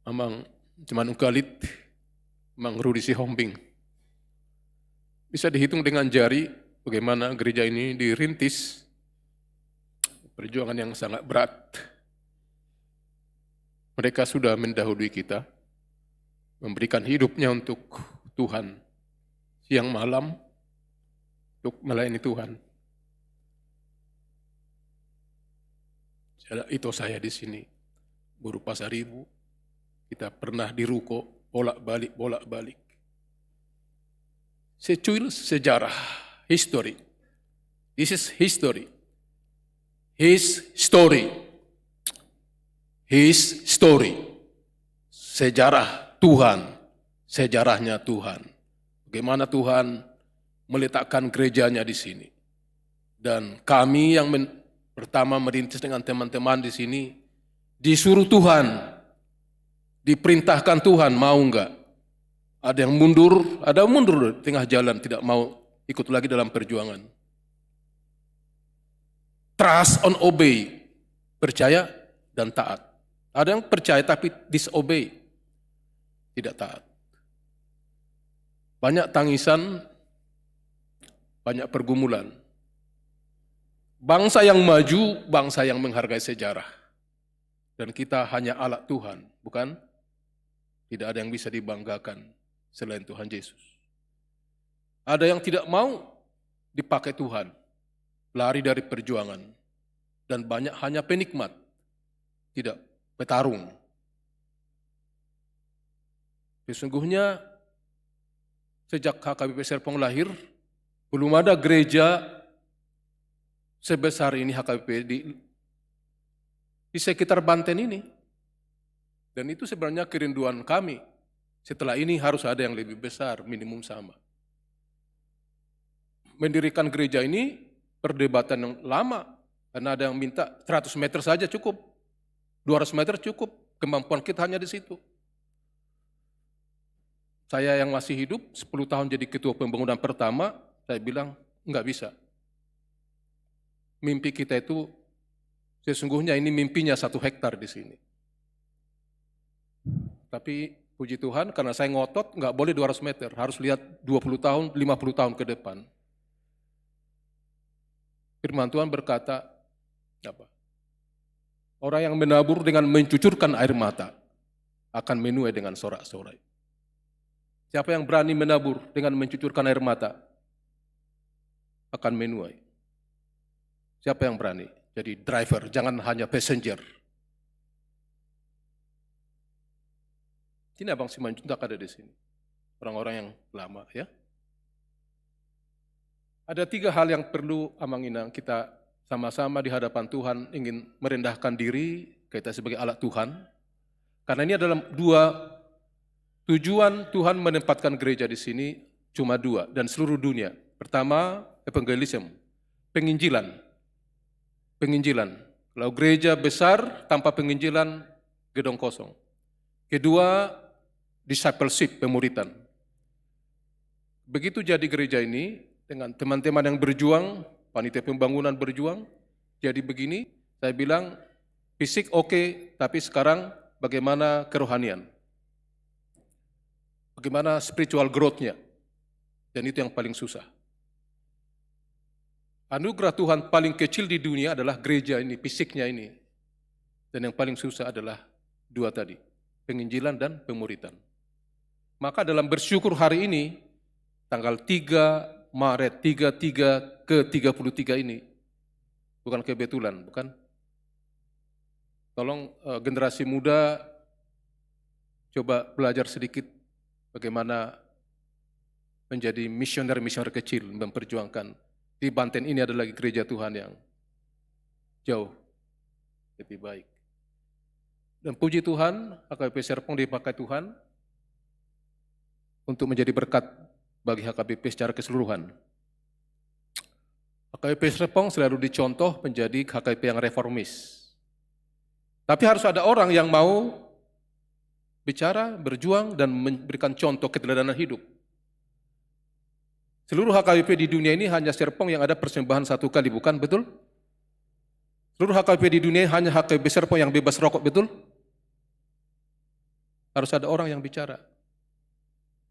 Amang Simanungkalit, Amang Rudi Sihombing. Bisa dihitung dengan jari bagaimana gereja ini dirintis, perjuangan yang sangat berat. Mereka sudah mendahului kita, memberikan hidupnya untuk Tuhan, siang malam untuk melayani Tuhan. Ada Ito saya di sini, Guru Pasaribu, kita pernah di ruko, bolak-balik, bolak-balik. Secuil sejarah, history. This is history. His story. His story. Sejarah Tuhan. Sejarahnya Tuhan. Bagaimana Tuhan meletakkan gereja-Nya di sini. Dan kami yang men-, pertama merintis dengan teman-teman di sini, disuruh Tuhan, diperintahkan Tuhan, mau nggak? Ada yang mundur, ada yang mundur di tengah jalan, tidak mau ikut lagi dalam perjuangan. Trust and obey, percaya dan taat. Ada yang percaya tapi disobey, tidak taat. Banyak tangisan, banyak pergumulan. Bangsa yang maju, bangsa yang menghargai sejarah. Dan kita hanya alat Tuhan, bukan? Tidak ada yang bisa dibanggakan selain Tuhan Yesus. Ada yang tidak mau dipakai Tuhan, lari dari perjuangan, dan banyak hanya penikmat, tidak petarung. Sesungguhnya, sejak H K B P Serpong lahir, belum ada gereja sebesar ini H K B P di, di sekitar Banten ini. Dan itu sebenarnya kerinduan kami. Setelah ini harus ada yang lebih besar, minimum sama. Mendirikan gereja ini perdebatan yang lama, karena ada yang minta seratus meter saja cukup, dua ratus meter cukup, kemampuan kita hanya di situ. Saya yang masih hidup, sepuluh tahun jadi ketua pembangunan pertama, saya bilang, "Nggak bisa. Mimpi kita itu, sesungguhnya ini mimpinya satu hektar di sini." Tapi puji Tuhan, karena saya ngotot, nggak boleh dua ratus meter, harus lihat dua puluh tahun, lima puluh tahun ke depan. Firman Tuhan berkata, apa? "Orang yang menabur dengan mencucurkan air mata akan menuai dengan sorak-sorai." Siapa yang berani menabur dengan mencucurkan air mata akan menuai. Siapa yang berani jadi driver, jangan hanya passenger. Ini Abang Simanjuntak ada di sini. Orang-orang yang lama, ya. Ada tiga hal yang perlu, Amang Inang, kita sama-sama di hadapan Tuhan ingin merendahkan diri, kita sebagai alat Tuhan. Karena ini adalah dua tujuan Tuhan menempatkan gereja di sini, cuma dua, dan seluruh dunia. Pertama, evangelism, penginjilan. Penginjilan. Kalau gereja besar tanpa penginjilan, gedong kosong. Kedua, discipleship, pemuritan. Begitu jadi gereja ini, dengan teman-teman yang berjuang, panitia pembangunan berjuang, jadi begini, saya bilang, fisik oke, tapi sekarang bagaimana kerohanian? Bagaimana spiritual growth-nya? Dan itu yang paling susah. Anugerah Tuhan paling kecil di dunia adalah gereja ini, fisiknya ini. Dan yang paling susah adalah dua tadi, penginjilan dan pemuritan. Maka dalam bersyukur hari ini, tanggal tiga Maret, tiga tiga ke tiga puluh tiga ini, bukan kebetulan, bukan? Tolong, eh, generasi muda coba belajar sedikit bagaimana menjadi misioner-misioner kecil, memperjuangkan. Di Banten ini ada lagi gereja Tuhan yang jauh lebih baik. Dan puji Tuhan, H K B P Serpong dipakai Tuhan untuk menjadi berkat bagi H K B P secara keseluruhan. H K B P Serpong selalu dicontoh menjadi H K B P yang reformis. Tapi harus ada orang yang mau bicara, berjuang, dan memberikan contoh keteladanan hidup. Seluruh H K B P di dunia ini hanya Serpong yang ada persembahan satu kali, bukan betul? Seluruh H K B P di dunia ini hanya H K B P Serpong yang bebas rokok, betul? Harus ada orang yang bicara.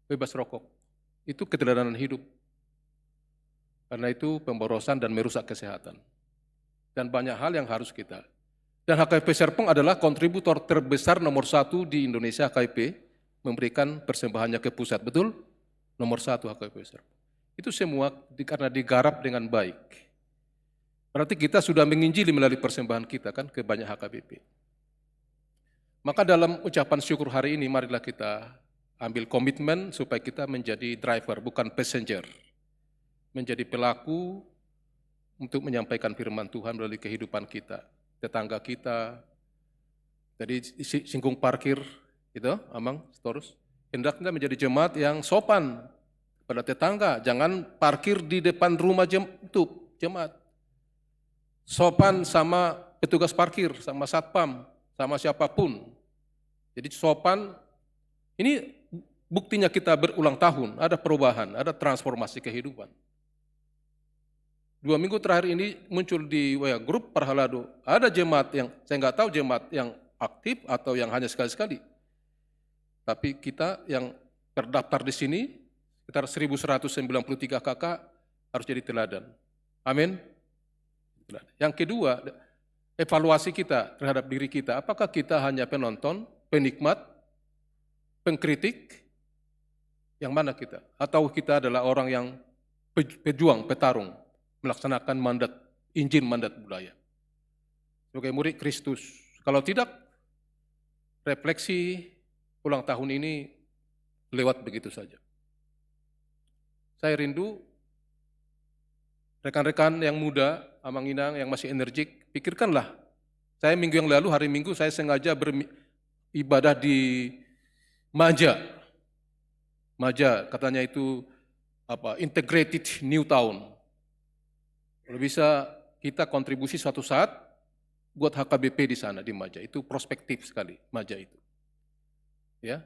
Bebas rokok. Itu keteladanan hidup. Karena itu pemborosan dan merusak kesehatan. Dan banyak hal yang harus kita. Dan H K B P Serpong adalah kontributor terbesar nomor satu di Indonesia, H K B P, memberikan persembahannya ke pusat, betul? Nomor satu H K B P Serpong. Itu semua di, karena digarap dengan baik. Berarti kita sudah menginjili melalui persembahan kita kan ke banyak H K B P. Maka dalam ucapan syukur hari ini, marilah kita ambil komitmen supaya kita menjadi driver, bukan passenger. Menjadi pelaku untuk menyampaikan firman Tuhan melalui kehidupan kita, tetangga kita. Tadi si-, singgung parkir, itu, Amang, Sitorus. Hendaknya menjadi jemaat yang sopan pada tetangga, jangan parkir di depan rumah jem-, itu, jemaat. Sopan sama petugas parkir, sama satpam, sama siapapun. Jadi sopan, ini buktinya kita berulang tahun, ada perubahan, ada transformasi kehidupan. Dua minggu terakhir ini muncul di W A grup Parhalado, ada jemaat yang, saya nggak tahu jemaat yang aktif atau yang hanya sekali-sekali. Tapi kita yang terdaftar di sini, sekitar seribu seratus sembilan puluh tiga K K, harus jadi teladan. Amin. Yang kedua, evaluasi kita terhadap diri kita. Apakah kita hanya penonton, penikmat, pengkritik? Yang mana kita? Atau kita adalah orang yang pe-, pejuang, petarung, melaksanakan mandat, Injil, mandat budaya sebagai murid Kristus? Kalau tidak, refleksi ulang tahun ini lewat begitu saja. Saya rindu rekan-rekan yang muda, Amang Inang yang masih energik, pikirkanlah. Saya minggu yang lalu, hari Minggu, saya sengaja beribadah di Maja. Maja, katanya itu apa, integrated new town. Kalau bisa kita kontribusi suatu saat buat H K B P di sana, di Maja. Itu prospektif sekali, Maja itu. Ya,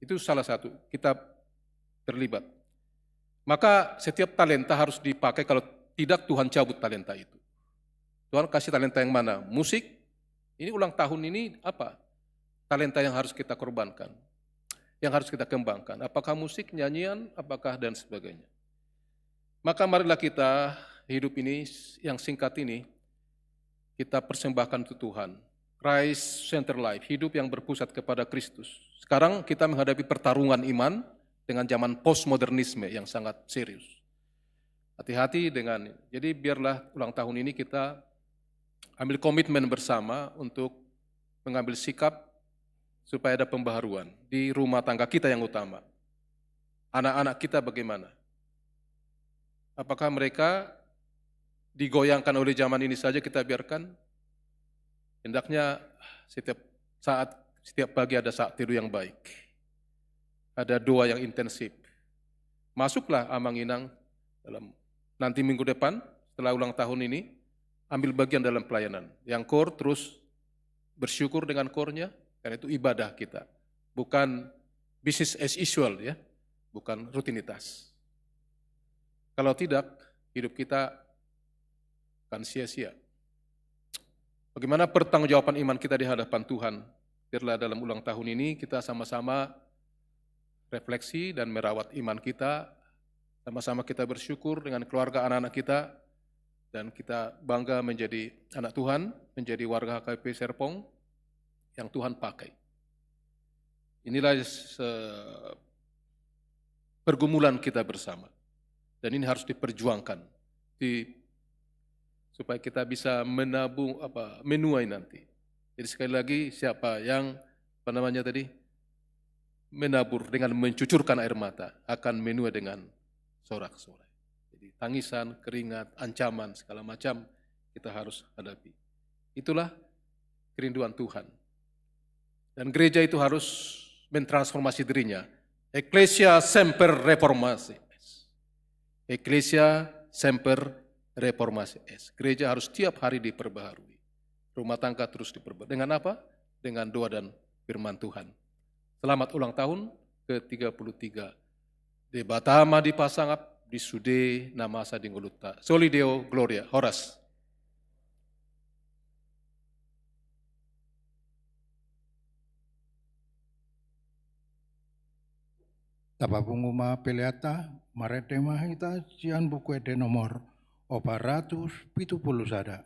itu salah satu, kita terlibat. Maka setiap talenta harus dipakai, kalau tidak Tuhan cabut talenta itu. Tuhan kasih talenta yang mana? Musik, ini ulang tahun ini apa? Talenta yang harus kita korbankan, yang harus kita kembangkan. Apakah musik, nyanyian, apakah dan sebagainya. Maka marilah kita hidup ini yang singkat ini, kita persembahkan untuk Tuhan. Christ center life, hidup yang berpusat kepada Kristus. Sekarang kita menghadapi pertarungan iman dengan zaman postmodernisme yang sangat serius. Hati-hati dengan, jadi biarlah ulang tahun ini kita ambil komitmen bersama untuk mengambil sikap supaya ada pembaharuan di rumah tangga kita yang utama. Anak-anak kita bagaimana? Apakah mereka digoyangkan oleh zaman ini saja kita biarkan? Hendaknya setiap saat, setiap pagi ada saat teduh yang baik. Ada doa yang intensif. Masuklah Amang Inang dalam nanti minggu depan, setelah ulang tahun ini, ambil bagian dalam pelayanan. Yang core terus bersyukur dengan core-nya, karena itu ibadah kita. Bukan business as usual, ya, bukan rutinitas. Kalau tidak, hidup kita akan sia-sia. Bagaimana pertanggungjawaban iman kita di hadapan Tuhan? Biarlah dalam ulang tahun ini kita sama-sama refleksi dan merawat iman kita, sama-sama kita bersyukur dengan keluarga anak-anak kita, dan kita bangga menjadi anak Tuhan, menjadi warga H K B P Serpong. yang Tuhan pakai. Inilah se- pergumulan kita bersama. Dan ini harus diperjuangkan di, supaya kita bisa menabung apa menuai nanti. Jadi sekali lagi, siapa yang apa namanya tadi menabur dengan mencucurkan air mata akan menuai dengan sorak-sorai. Jadi tangisan, keringat, ancaman segala macam kita harus hadapi. Itulah kerinduan Tuhan. Dan gereja itu harus mentransformasi dirinya. Ecclesia semper reformasi. Ecclesia semper reformasi. Gereja harus tiap hari diperbaharui. Rumah tangga terus diperbaharui. Dengan apa? Dengan doa dan firman Tuhan. Selamat ulang tahun ke tiga puluh tiga. Debata ma dipasangap di sude na masa di ngolunta. Soli Deo Gloria. Horas. Tapapungu ma peleanta, marende ma hita sian Buku Ende nomor opat ratus pitu pulu sada.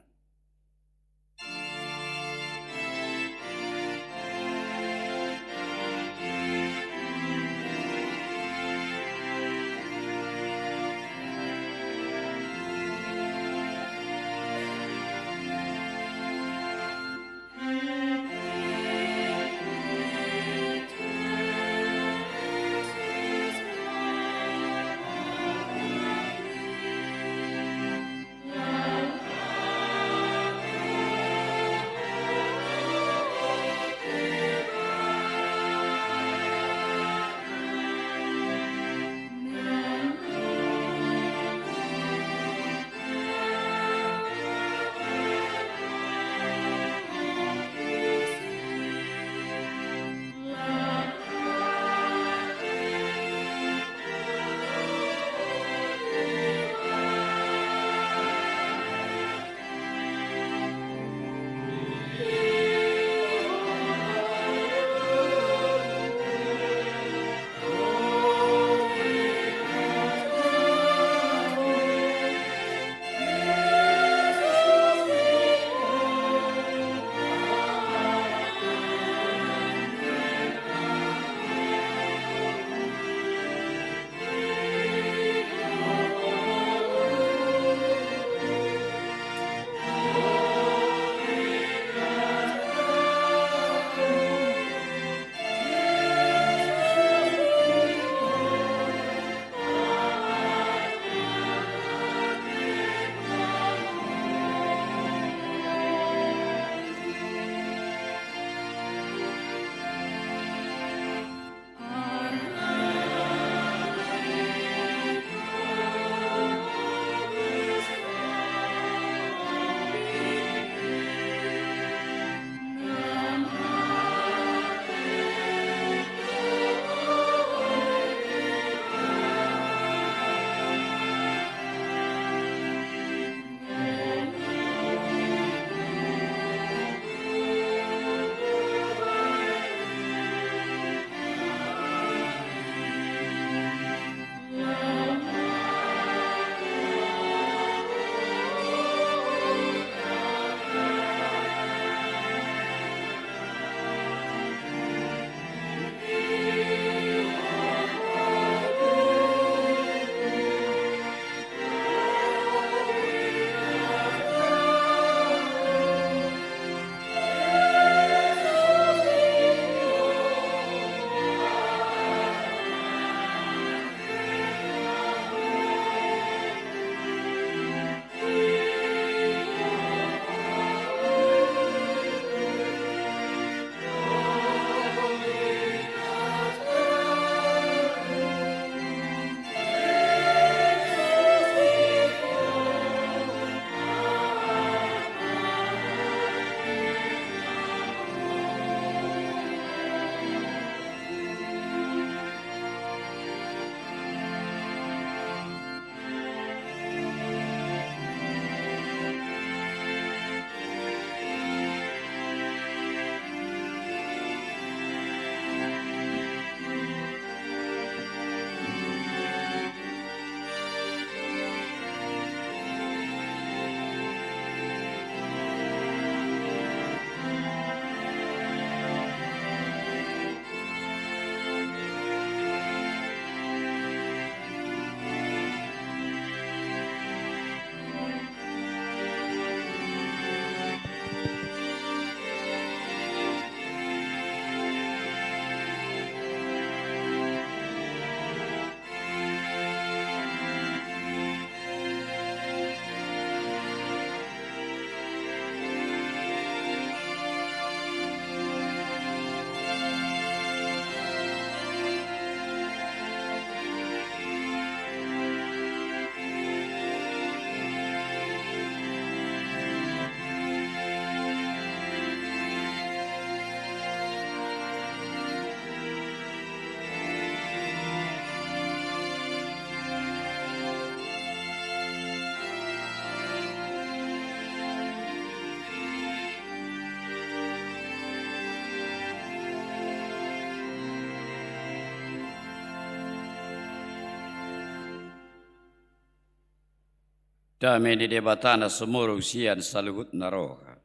Dame ni Debata na sumurung sian saluhutna roha,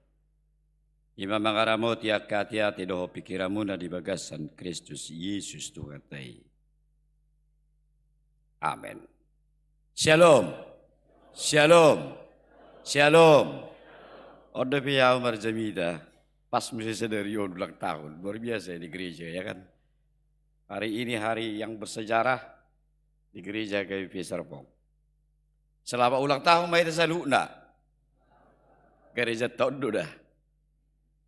i ma mangaramoti angka ateate dohot pingkiranmuna di bagasan Kristus Jesus Tuhanta i. Amen. Syalom. Syalom. Syalom. On dope ahu marjamita. Pas muse sadari on ulang tahun. Luar biasa di gereja, ya kan? Hari ini hari yang bersejarah di gereja H K B P Serpong. Selamat ulang tahun ma hita saluhutna. Gereja tondo da.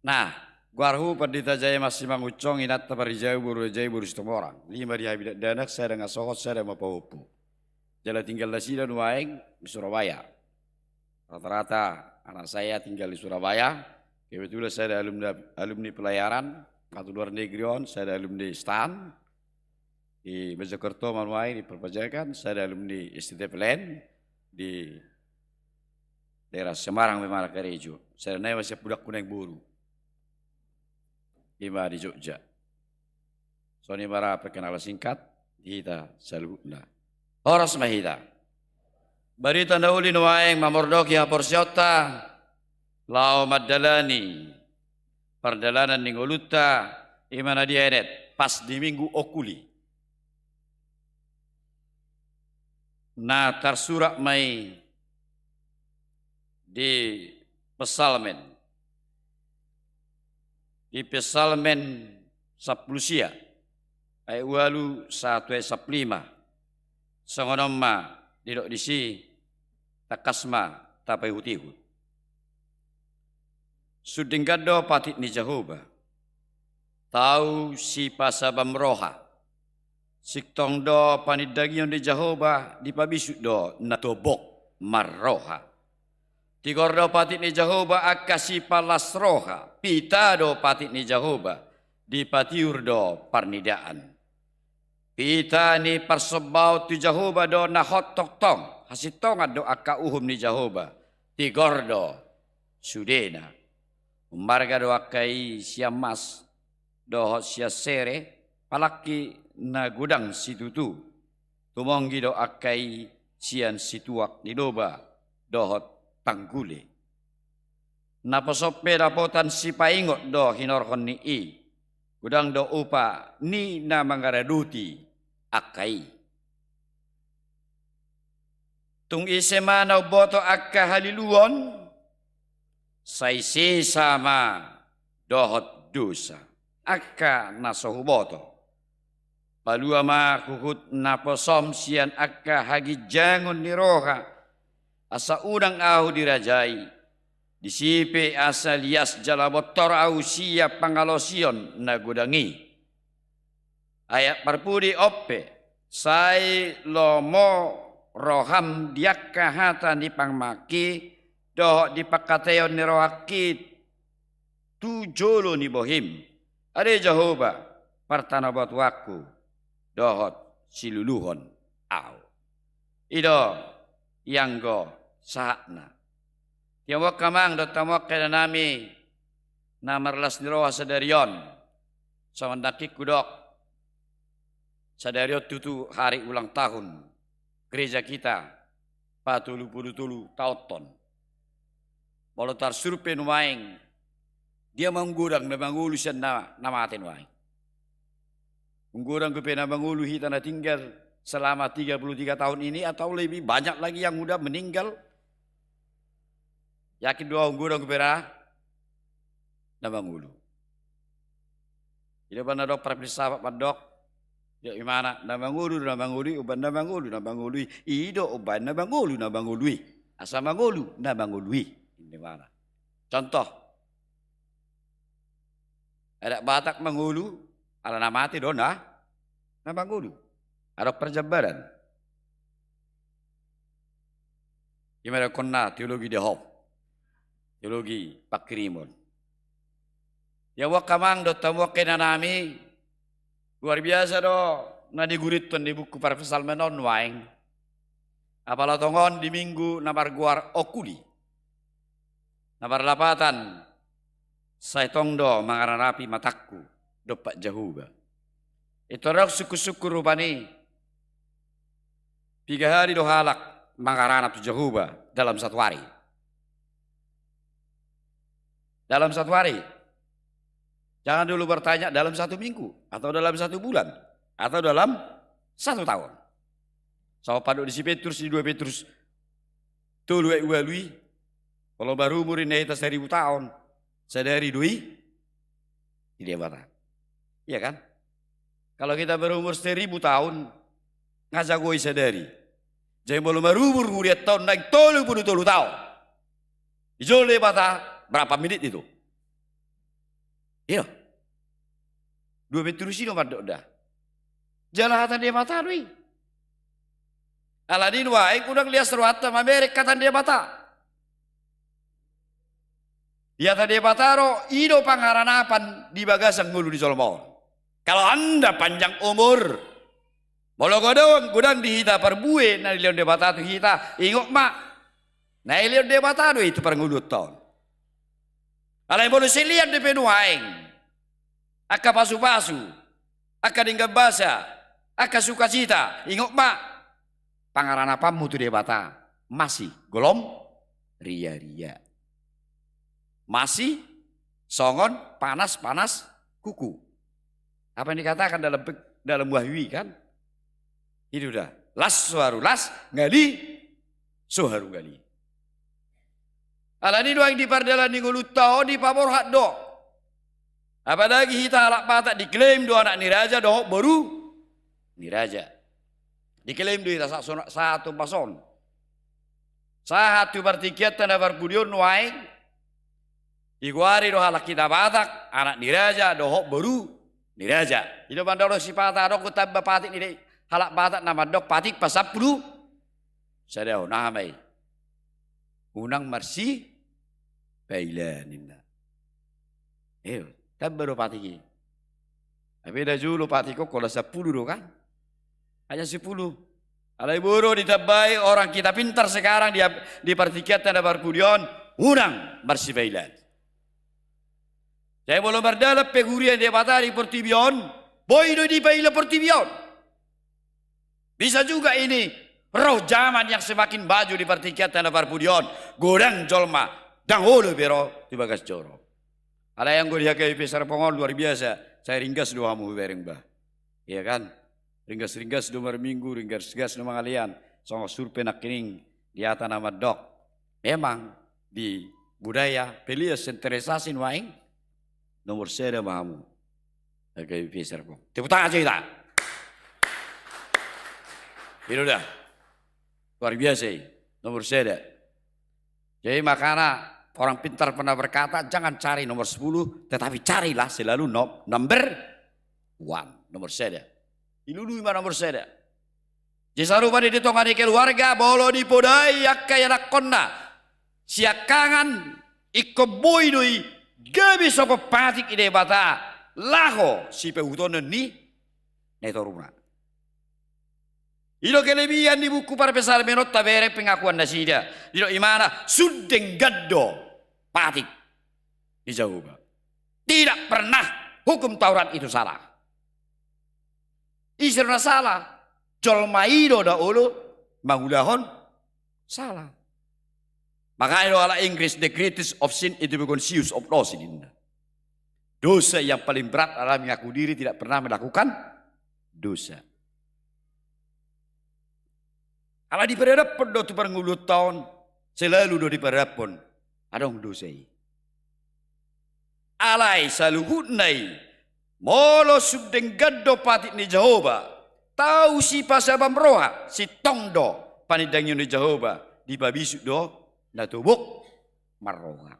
Nah, goarhu Pandita Jaya Masimangunsong, inanta Parrijau boru Rajai boru Situmorang. Lima di hami dakdanak, sada nga sohot, sada ma pahompu. Jala tinggal nasida nuaeng di Surabaya. Rata-rata anak saya tinggal di Surabaya. Kebetulan sada alumni, alumni pelayaran, satu luar negeri on, sada alumni stan. Di Mojokerto ma nuaeng di perpajakan, sada alumni S T T P L N, di daerah Semarang memang karejo. Sada nai ma sian pudakku naeng boru. I ma di Jogja. Songon i ma ra perkenalan singkat di hita saluhutna. Horas ma hita. Barita na uli nuaeng mamordoki haporseaonta laho mandalani pardalanan ni ngolunta, i ma na dienet pas di Minggu Okuli. Na tarsurat ma i di Psalmen. Di Psalmen sampulu sia, ayat ualu sahat tu ayat sampulu lima. Songon on ma didok disi, tangkas ma tapaihut-ihut. Sun denggan do patik ni Jahowa, tau sipasabam roha. Sintong do panindangion ni Jahowa, dipabisuk do na tobok marroha. Tigor do patik ni Jahowa angka sipalas roha, pita do patik ni Jahowa, dipatiur do parnidaan. Pita ni parsombaon tu Jahowa do na hot tongtong, hasintongan do angka uhum ni Jahowa, tigor do sudena. Ummarga do angka i sian mas dohot sian sere, palangki na godang situtu. Tumonggi do angka i sian situak ni loba dohot tanggule. Naposo pe dapotan sipaingot do hinorhon ni i, godang do upa ni na mangaradoti angka i. Tung ise ma na umboto angka haliluon, sai sesa ma dohot dosa angka na so huboto. Palua ma huhut naposom sian angka haginjangon ni roha, asa unang ahu dirajai. Disi pe asa lias jala bontor ahu sian pangalaosion na godang i. Ayat parpudi on pe, sai lomo roham di angka hata ni pangmangki dohot di pangkataion ni rohangki tu jolo ni bohim. Ale Jahowa, partanobatuanku dohot siluluhon ahu. I do ianggo sahatna. Tiamok amang dohot tiamok inanami na marlas ni roha sadari on. Songon nangkin hudok, sadari on tutu hari ulang tahun gereja kita, patolu pulu tolu taonhon. Molo tarsurvei nuaeng, dia ma umgodang na mangolu sian na, na mate nuaeng? Umgodang dope na mangolu hita na tinggal selama tiga puluh tiga tahun ini, atau lebih banyak lagi yang udah meninggal? Yakin do ahu umgodang dope ra na mangolu. I do umbahen na didok parfilsafat mandok, ya, imana na mangolu, na mangolu i, umbahen na mangolu, na mangolu i. I do umbahen na mangolu, na mangolu i. Asa mangolu, na mangolu i. Imana. Contoh. Adat Batak mangolu, ala na mate do na, na mangolu. Adong parjambaran. Ima didokkonna teologi Dehov, teologi pangkirimon. Ia, tiamok amang dohot tiamok inanami, luar biasa do na digurithon di buku parpsalmen on nuaeng. Apala tongon di minggu na margoar Okuli, na marlapatan, sai tong do mangararapi matangku dompak Jahowa. Pintor adong sungkun-sungkun rupani, piga hali do halak mangaranap tu Jahowa, dalam satu hari. Dalam satu hari. Jangan dulu bertanya dalam satu minggu, atau dalam satu bulan, atau dalam satu tahun. Songon pandok ni si Petrus di dua Petrus tolu ayat ualu i, molo marumur ninna hita seribu taon, sadari do i di Debata. Iya kan? Kalau kita berumur seribu tahun, nga jagoi sadari. Jadi molo marumur hurianta on naeng tolu pulu tolu taon, dijou Debata, berapa menit itu? Iya. Dua Petrus i do mandok da. Jala hata Debata do i. Alani nuaeng unang lias rohanta mamereng hata Debata. Hata Debata do, i do pangaranapan di bagasan ngolu ni jolma on. Kalau Anda panjang umur, molo godang, godang di hita parbue na nilehon Debata tu hita, ingot ma, na nilehon Debata do i tu parngoluanta on. Alai molo silean dope nuaeng angka pasupasu, angka denggan basa, angka sukacita, ingot ma, pangaranapanmu tu Debata masih golom riaria. Masih songon panas-panas kuku. Apa yang dikatakan dalam pe-, dalam Wahyu i kan? Itu dah. Las so haru las, ngali so haru ngali. Alani nuaeng di pardalan ni ngolunta on dipaborhat do. Apalagi hita halak Batak diklaim do anak ni raja dohot boru ni raja. Diklaim do hita sa-, sona-, sahat tu ombas on. Sahat tu partingkianta na parpudi on nuaeng digoari do halak hita Batak anak ni raja dohot boru ni raja. I do mandok sipata adong do tamba patik ni halak Batak na mandok patik pasampulu sada on, aha ma i? Unang marsipailaan ninna. Eo, tamba do patik i. Tapi da jolo patik on holan sampulu do kan? Hanya sepuluh. Alai boi do ditambai orang kita pintar sekarang di, di partingkianta na parpudi on, unang marsipailaan. Jadi molo mardalan pe huria ni Debata di portibi on, boi do dipaila portibi on. Bisa juga ini ro zaman yang semakin maju di partingkianta na parpudi on, godang jolma, ndang olo be ro tu bagas joro. Alai anggo di H K B P Serpong on luar biasa, sai ringgas do hamu hubereng bah. Iya kan? Ringgas-ringgas do marminggu, ringgas-ringgas do mangalean, songon survei nangkining di hata na mandok. Memang di budaya pelean sentralisasi nuaeng nomor sada ma hamu. H K B P Serpong. Tepuk tangan saja kita. Itu dah. Luar biasa i. Nomor sada. Jadi makana orang pintar pernah berkata, jangan cari nomor sepuluh, tetapi carilah selalu nom-, number one. Nomor sada. Ilului ma nomor sada. Jadi sarupa do di tonga ni keluarga, molo dipodai angka ianakkonna siangkangan, ingkon boi do i gabe songon patik ni Debata laho sipaihuthonon ni natoruna. I do kelebihan ni buku Parpsalmen on, tabereng pengakuan nasida. Didok imana, sun denggan do patik ni Jahowa. Tidak pernah hukum Taurat itu salah. Ise do na salah? Jolma i do na olo mangulahon salah. Makanya do halak Inggris, the greatest of sin is the conscious of no sin, ninna. Dosa yang paling berat adalah mengaku diri tidak pernah melakukan dosa. Ala diparadaphon do tu parngoluonta on, selalu do diparadaphon adong dosa i. Alai saluhutna i, molo sun denggan do patik ni Jahowa, tau sipasabam roha, sintong do panindangion ni Jahowa, dipabisuk do na tobok marroha.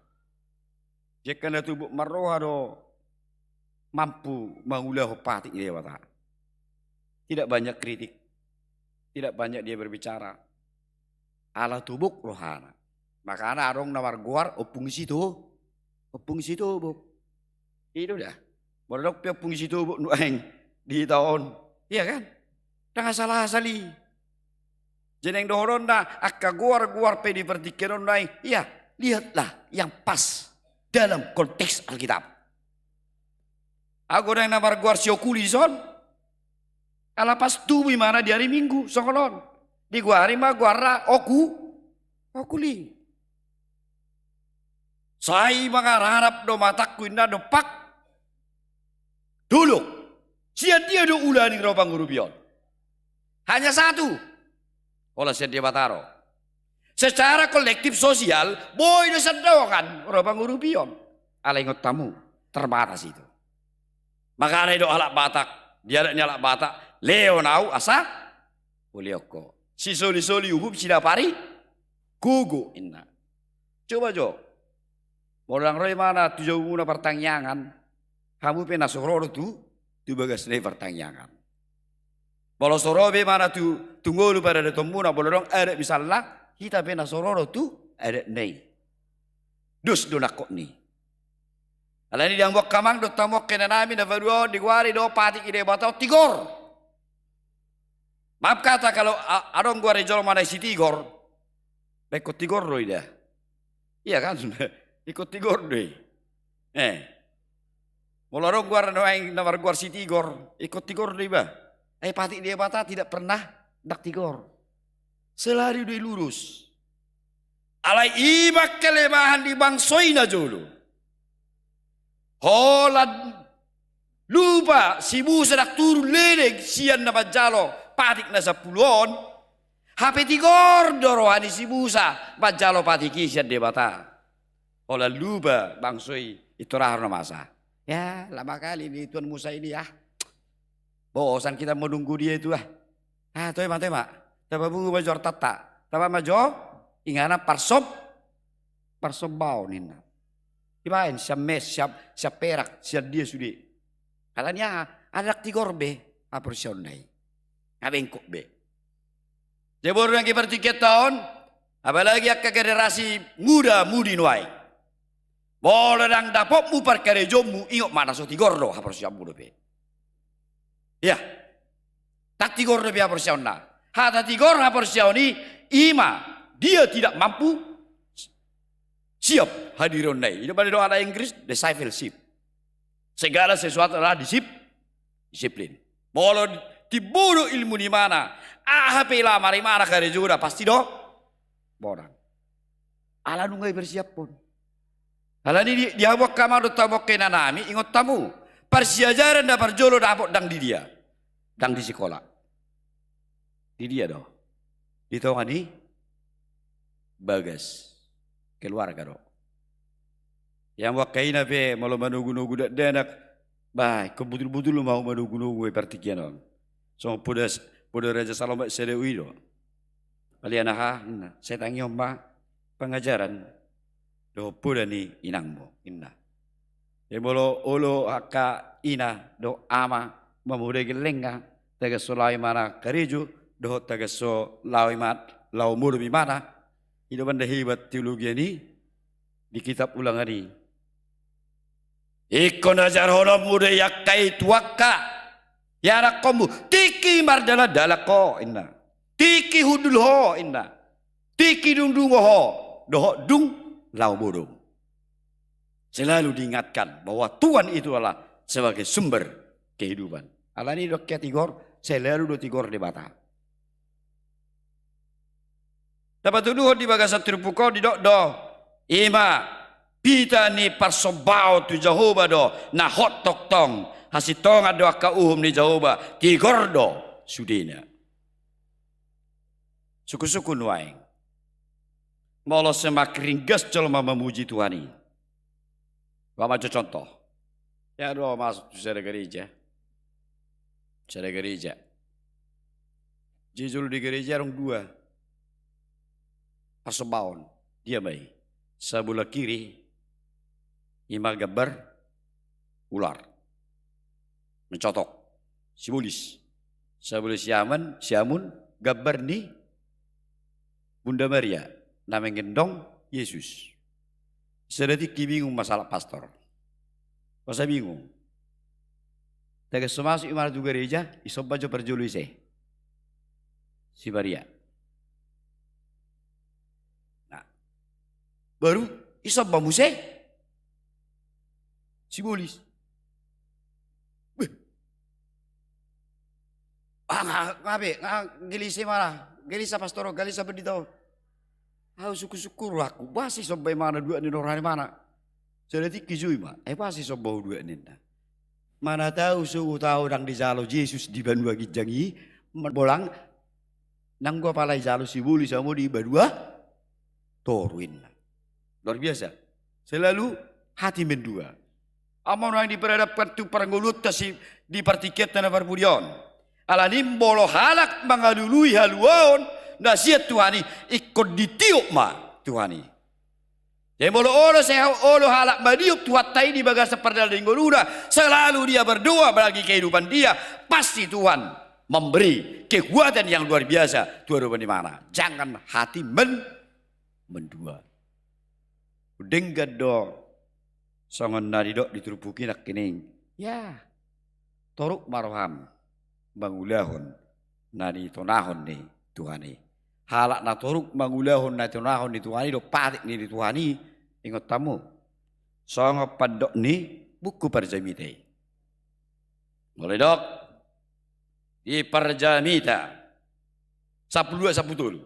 Jadi angka na tobok marroha do mampu mangulahon patik ni Debata. Tidak banyak kritik, tidak banyak dia berbicara. Ala tobok rohana. Makana adong na margoar Ompung Sito-, Ompung Sitobok. I do da. Molo adong pe Ompung Sitobok nuaeng di hita on. Iya kan? Ndang asal-asal i. Jadi naeng dohononna angka goar-goar pe di partingkian on nuaeng, iya, lihatlah yang pas dalam konteks Alkitab. Anggo naeng na margoar si Okuli dison, ala pas tubu imana di ari Minggu songon on. Digoari ma goarna Oku-, Au kuling. Sai mangararap do matangku inna dompak dolok. Sian dia do ulaning ro pangurupion? Hanya satu. Holan sian Debata ro. Secara kolektif sosial, boi do sian dongan ro pangurupion. Alai ingot hamu, terbatas itu. Makana i do halak Batak, di adat ni halak Batak, lehon au asa hulehon ho. Sisolisoli uhum sidapargogo inna. Coba jo. Molo ndang ro imana tu jabumuna partangiangan, hamu pe na so ro do tu, tu bagasna i partangiangan. Molo so ro pe imana tu, tu ngolu paradatonmuna, molo adong adat misalna, hita pe na so ro do tu adatna i. Dos do nangkokna i. Alani i, ndang boan amang dohot hamu angka inanami, na paduahon digoari do patik ni Debata on tigor. Maaf kata, kalau a-, adong goari jolma na sitigor, ba ingkon tigor do i da. Iya kan? Ingkon tigor do i. Eh. Molo adong goar na, na margoar sitigor, ingkon tigor do iba. Ai patik ni Debata tidak pernah ndang tigor. Selalu do i lurus. Alai i ma kelemahan ni bangso i na jolo. Holan lupa si Musa ndang turun leleng sian na manjalo patik na sampulu on. Hape tigor do roha ni si Musa manjalo patik i sian Debata. Holan lupa bangso i, intor aha na masa. Ya, lama kali ini Tuhan Musa ini ya. Bosan kita menunggu dia itu ah. Ah, toe ma, toe ma. Tapapungu ma jo artanta. Taba ma jo, inganan parsom-, parsombaon ninna. Dibaen sian mes, sian, sian perak, sian dia sude. Alani aha, ndang tigor be haporseaonna i. Nga bengkok be. Jadi boru nang di partingkianta on, apalagi angka generasi muda mudi nuaeng. Molo ndang dapotmu parkarejomu, ingot ma na so tigor do haporseaonmu dope. Iya. Ndang tigor dope haporseaonna. Hata tigor haporseaon i, i ma dia tidak mampu siap hadirionna i. I do bani do hata Inggris, discipleship. Segala sesuatu adalah disip-, disiplin. Molo timbo do ilmu ni imana, aha pe lamar imana karejona pasti do bonang. Ala nunga dipersiaphon. Alani i di, di hamu angka amang dohot hamu angka inanami, ingot hamu. Parsiajaran na parjolo dapot ndang di dia? Ndang di sikola. Di dia do? Di tonga ni bagas keluarga do. Ia hamu angka ina pe molo manogunogu dakdanak, bah, ingkon butulbutul ma hamu manogunogu i partingkian on. Songon poda, poda Raja Salomo sada ualu i do. Palingan aha, ninna, sai tangihon ma pangajaran dohot poda ni inangmu, ninna. Jadi molo olo angka ina dohot ama mamodai gellengna, tagan so laho imana karejo, dohot tagan so laho ima-, laho modom imana, i do banda hebat teologia ni di kitab Ulangan i. Ingkon ajarhononmu do i angka i tu angka ianakkonmu, tingki mardalandalan ho, ninna. Tingki hundul ho, ninna. Tingki dungdungo ho, dohot dung laho modom. Selalu diingatkan bahwa Tuhan itu adalah sebagai sumber kehidupan. Alani i do angka tigor, selalu do tigor Debata. Tapatuduhon di bagasan turpuk on didok do, i ma pita ni parsombaon tu Jahowa do na hot tongtong, hasintongan do angka uhum ni Jahowa, tigor do sudena. Sungkunsungkun nuaeng. Molo semakin ringgas jolma mamuji Tuhan i. Umpama jo contoh. Ia do masuk tu sada gereja. Sada gereja. Jadi jolo di gereja adong dua parsombaon. Dia ma i. Sabola kiri i ma gambar ular. Mencotok. Simbolis. Sabola siamun, siamun gambar ni Bunda Maria na menggendong Yesus. Sada tingki bingung ma sahalak pastor. Masa bingung? Tagan so masuk imana tu gereja, isomba jo parjolo ise? Si Maria. Nah, baru isomba muse simbolis. Beh. Ah, nga, nga be, nga gelisah imana, gelisah pastor on, gelisah pendeta on. Ahu sungkun-sungkun rohangku, boasa disomba imana dua ninna roha ni imana. Sada tingki jo i ma, ai boasa disomba ho dua ninna. Mana tahu sogot ahu ndang dijalo Jesus di banua ginjang i, bolang nanggo apala dijalo sibolis hamu di banua toru inna. Luar biasa. Selalu hati mendua. Ama nuaeng diperhadapkan tu parngoluonta si di partingkianta na parpudi on. Alani molo halak mangalului haluaon na sian Tuhan i, ingkon ditiop ma Tuhan i. Jadi molo olo sehat olo halak madiop Tuhanta i di bagasan pardalanan ni ngoluna, selalu dia berdoa bagi kehidupan dia, pasti Tuhan memberi kekuatan yang luar biasa tu adopan ni imana. Jangan hati men mendua. Denggan do songon na nidok di turpuk i nangkining. Ya, toruk ma roham mangulahon na nitonahon ni Tuhan i. Halak na toruk mangulahon na nitonahon ni Tuhan i do patik ni Tuhan i, ingot hamu. Songon pandok ni buku Parjamita i. Molo didok di Parjamita sampulu dua sampulu tolu.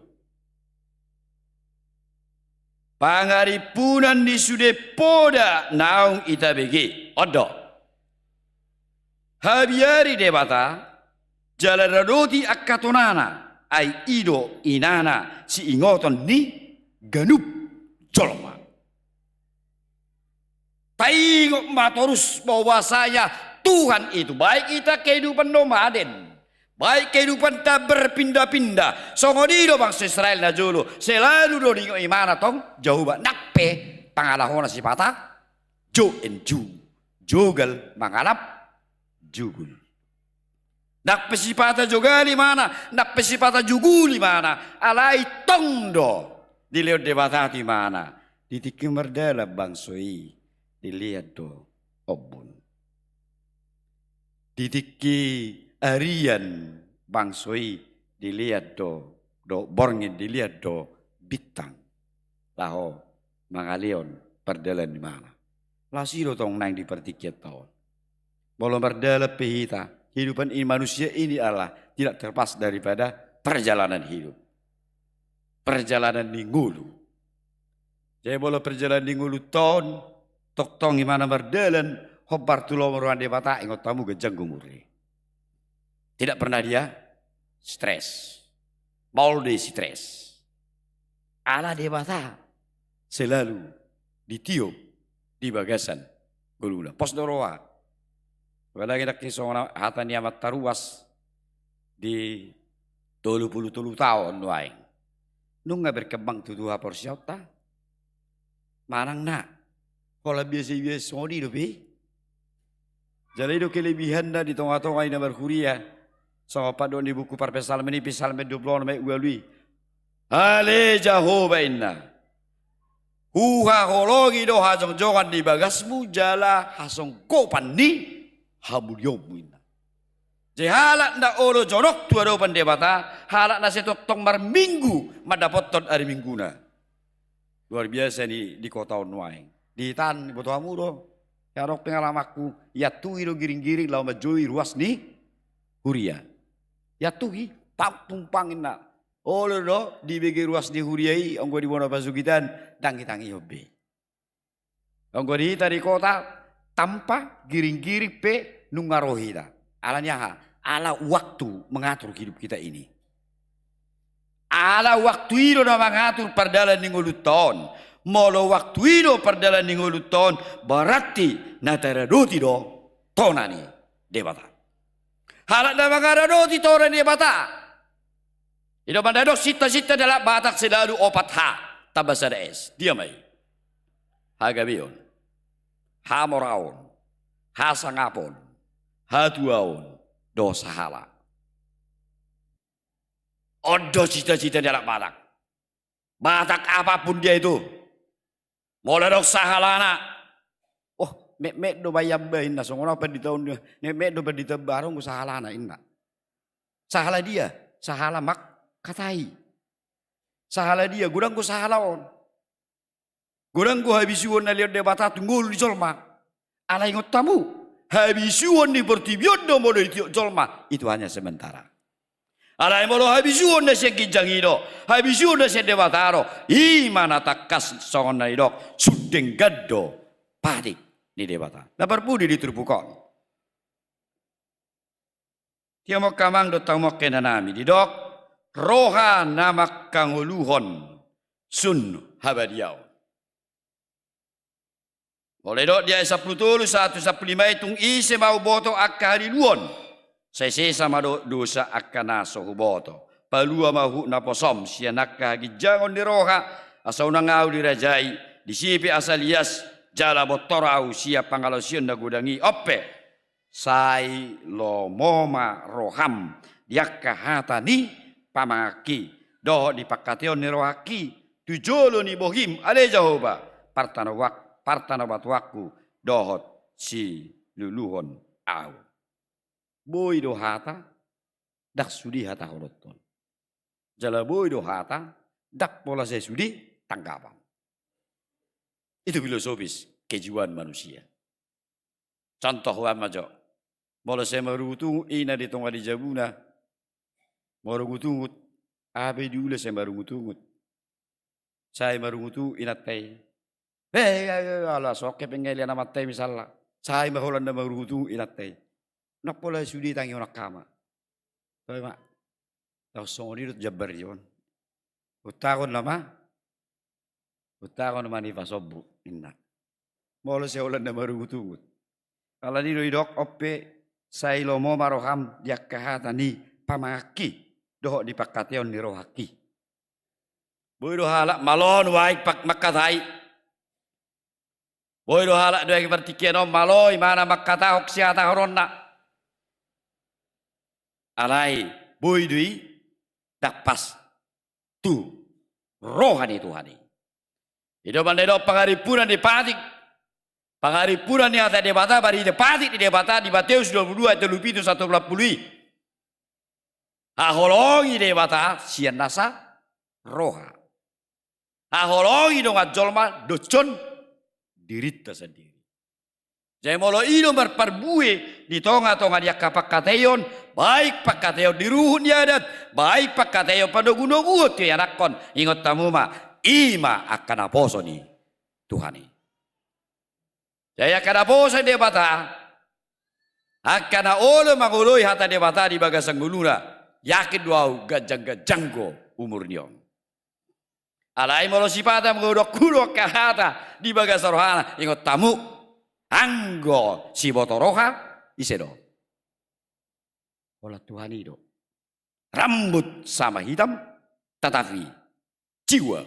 Pangarimpunan ni sude poda naung tabege. On do. Habiari Debata, jala radoti angka tonana, ai i do inana siingoton ni ganup jolma. Taingot ma torus bahwasanya Tuhan itu, baik hita kehidupan nomaden, baik kehidupanta berpindah-pindah, songon i do bangso Israel na jolo, selalu do diingot imana tong Jahowa, nang pe pangalahona sipata jo and ju, jogal mangalap jugul. Nang pe sipata jogal imana, nang pe sipata jugul imana, alai tong do dilehon Debata tu imana. Di tingki mardalan bangso i, dilehon do ombun. Di tingki arian bangso i, dilehon do, do borngin, dilehon do bintang laho mangalehon pardalanan ni imana. Laos i do tong naeng di partingkianta on. Molo mardalan pe hita, kehidupan ini, manusia ini adalah tidak terlepas daripada perjalanan hidup. Perjalanan ni ngolu. Jadi molo perjalanan ni ngolunta on, tongtong imana mardalan hombar tu lomo ni roha ni Debata, ingot hamu, ganjang umurna. Tidak pernah dia stres. Maol do i stres. Ala Debata selalu ditiop di bagasan ngoluna. Pos do roha. Apalagi nangkin songon hata ni amanta ruas di tolu pulu tolu taon nuaeng. Nunga berkembang tutu haporseaonta? Manang na, holan biasa-biasa songon i dope i. Jala i do kelebihanna di tonga-tonga i na marhuria. Songon pandok ni buku Parpsalmen i, Psalmen dua pulu onom ayat ualu i. Ale Jahowa, inna, huhaholongi do hajongjongan ni bagasmu jala hasonggopan ni hamulionmu, inna. Jadi halak na olo jonok tu adopan Debata, halak na sai tongtong marminggu mandapothon ari Mingguna. Luar biasa ni di kota on nuaeng. Di hita an, diboto hamu do, ia adong pengalamanku, iantuhi do giring-giring laho manjoi ruas ni huria. Iantuhi, pang, pung, pang, inna. Olo do dibege ruas ni huria i, anggo di bona pasugitan, ndang ditangihon be. Anggo di hita di kota, tampa giring-giring pe nunga ro hita. Alani aha? Ala waktu mengatur hidup kita ini. Ala waktu i do na mangatur pardalanan ni ngolunta on. Molo waktu i do pardalanan ni ngolunta on, berarti na taradoti do tona ni Debata. Halak na mangaradoti tona ni Debata. I do mandadok sinta-sinta ni halak Batak selalu opat H tamba sada S. Dia ma i? Hagabeon, hamoraon, hasangapon, hatuaon, dohot sahala. On do cita-cita ni halak Batak. Batak apapun dia itu. Molo adong sahalana. Oh, metmet do bayamba, inna, songon au pandita on, metmet do pandita, barong do sahalana, inna. Sahala dia, sahala mangkatai. Sahala dia, godang do sahala on. Godang do habisuhon na lehon Debata tu ngolu ni jolma. Ala ingot hamu, habisuhon ni portibi on do molo ditiop jolma, itu hanya sementara. Alai molo habisuhon na sian ginjang i do, habisuhon na sian Debata do, i ma na tangkas songon na nidok, sun denggan do patik ni Debata. Na parpudi di turpuk on. Tiomok amang dohot tiomok inanami, didok roha na mangkangoluhon sun habadiaon. Molo didok di ayat sampulu tolu sahat tu sampulu lima i, tung ise ma umboto angka haliluon, sai sesa ma do-, dosa angka na so huboto. Palua ma huhut naposom sian angka haginjangon ni roha, asa unang ahu dirajai, disi pe asa lias, jala bontor ahu sian pangalaosion na godang i. On pe, sai lomo ma roham di angka hata ni pamanganki, dohot di pangkataion ni rohangki, tu jolo ni bohim, ale Jahowa, partanobat-, partanobatuanku, dohot siluluhon ahu. Boi do hata, ndang sude hata hudok on. Jala boi do hata, ndang pola sai sude tanggapan. Itu filosofis kejiwaan manusia. Contoh huan ma jo. Molo sai marungutungut ina di tonga ni jabuna, marungutungut, aha pe diula sai marungutungut. Sai marungutungut inanta i. Eh, eh, eh, ala soke pengelian amanta i misalna. Sai ma holan na marungutungut inanta i. Ndang pola sude tangion angka ama. Toe ma. Tahu songon i do tu jambar i on. Hutagon nama. Hutagon ma ni pasombu, ninna. Molo sai holan na marungutungut. Alani do didok on pe, sai lomo ma roham di angka hata ni pamanganki, dohot di pangkataion ni rohangki. Boi do halak malo nuaeng pak-, mangkatai. Boi do halak nuaeng partingkian on malo imana mangkatahon sihatahononna. Alai, boi do i, ndang pas tu roha ni Tuhan i. I do mandai do pangarimpunan ni patik, pangarimpunan ni hata Debata, marhite patik ni Debata di Mateus dua pulu dua ayat tolu pitu sahat opat pulu i. Haholongi Debata sian nasa roha. Haholongi dongan jolma doshon dirinta sandiri. Jadi molo i do marparbue di tonga-tonga ni angka pangkataion, baik pangkataion di ruhut ni adat, baik pangkataion panogunoguon tu ianakhon, ingot hamu ma, i ma angka naposo ni Tuhan i. Jadi angka naposo ni Debata, angka na olo mangoloi hata Debata di bagasan ngoluna, yakin do ahu ganjang-ganjang do umurni on. Alai molo sipata mangudok-udok angka hata di bagasan rohana, ingot hamu, anggo siboto roha, ise do? Holan Tuhan i do. Rambut sama hitam, tetapi jiwa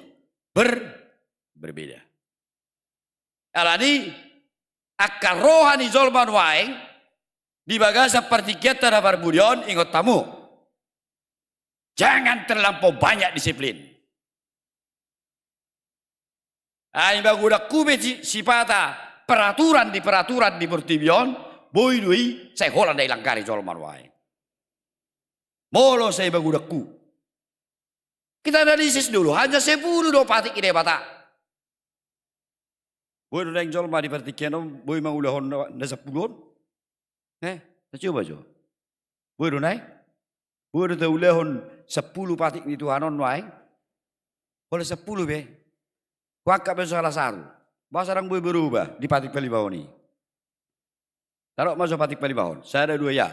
ber-, berbeda. Alani, angka roha ni jolma nuaeng, di bagasan partingkianta na parbue on, ingot hamu. Jangan terlampau banyak disiplin. Ai mangudangku be si-, sipata peraturan di peraturan di portibi on, boi do i, sai holan na ilanggari jolma nuaeng. Molo sai mangudangku. Kita analisis dulu, hanya sepuluh do patik ni Debata. Boi do naeng jolma di partingkian on, boi mangulahon na, na sampulu on? Eh, tacoba jo. Boi do naeng? Boi do taulahon sampulu patik ni Tuhan on nuaeng? Holan sampulu be. Huangkat be salah satu. Boasa ndang boi berubah di patik palimahon i? Taruh ma jo patik palimahon. Sada dua ya.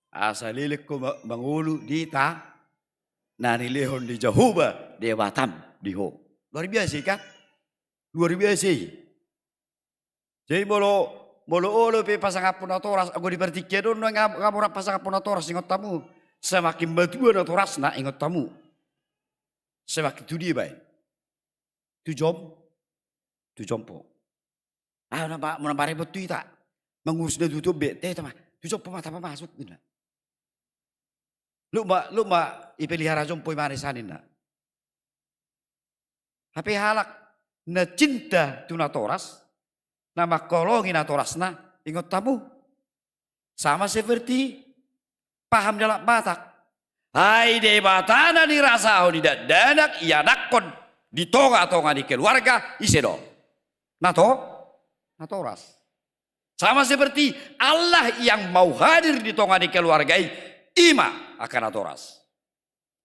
Asa leleng ho ma-, mangolu di ta-, na nilehon ni Jahowa Debatam di ho. Luar biasa i kan? Luar biasa i. Jadi molo, molo olo pe pasangaphon natoras, anggo di partingkian on nga-, nga mora pasangaphon natoras, ingot hamu. Semakin matua natorasna, ingot hamu. Semakin tu dia baen? Tu jom-, tu jompo. Ah, na ma-, na marepot tu hita. Mangurus na tutu be, te tama, tu jompo ma tapamasuk, ninna. Luk ma, luk ma ipelihara jompo i ma nisa, ninna. Hape halak na cinta tu natoras, na mangkaholongi natorasna, ingot hamu. Sama seperti paham dalam Batak. Ai Debata na nirasahon i dakdanak ianakhon di tonga-tonga ni keluarga, ise do? nato-, natoras. Sama seperti Allah yang mau hadir di tonga ni keluarga i, i ma angka natoras.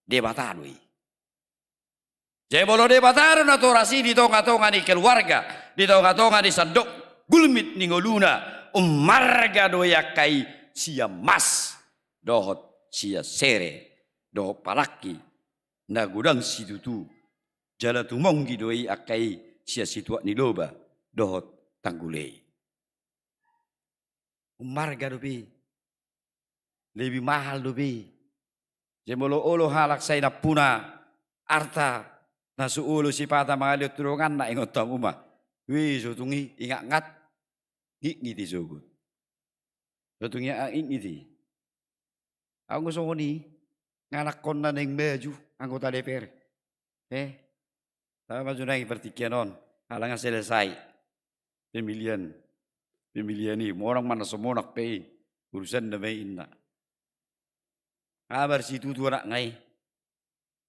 Debata do i. Jadi molo Debata do natoras i di tonga-tonga ni keluarga, di tonga-tonga ni sandok gulmit ni ngoluna, ummarga do i angka i sian mas dohot sian sere dohot palangki na godang situtu, jala tumonggi do i angka i sian situak ni loba dohot tanggule i. Ummarga dope i. Lebih mahal dope i. Jadi molo olo halak sai nampuna arta na so olo sipata mangalehon tu donganna, ingot hamu ma. Weh, so tung i ingatngat, ngitngit i sogot. So tung i ingatngat, ngitngit i. Anggo songon i, nganakkonna naeng maju anggota D P R. Eh, tama maju naeng partingkian on, ala nga selesai pemilihan, pemilihan i, monang ma na so monang pe i, urusanna ma i, inna. Kabar situtu anakna i.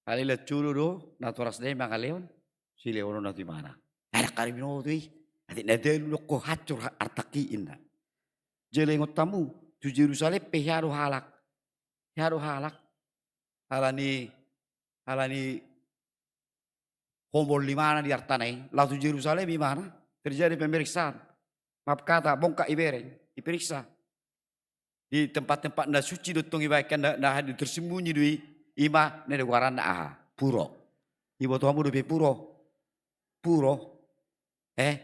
Alai lan jolo do natorasna i mangalehon silehononna tu imana. Ai ndang kariminoto i. Atik na dalu do ho hancur artangki, inna. Jala ingot hamu, tu Jerusalem pe hea do halak. Hea do halak. Alani, alani homol ni imana di artana i, laho tu Jerusalem imana, terjadi pemeriksaan. Maaf kata, bongkak ibereng, diperiksa. Di tempat-tempat na suci do tong ibaen, kan na, na tersembunyi do i, i ma na goaranna aha? Puro. Iboto hamu dope puro? Puro. Eh,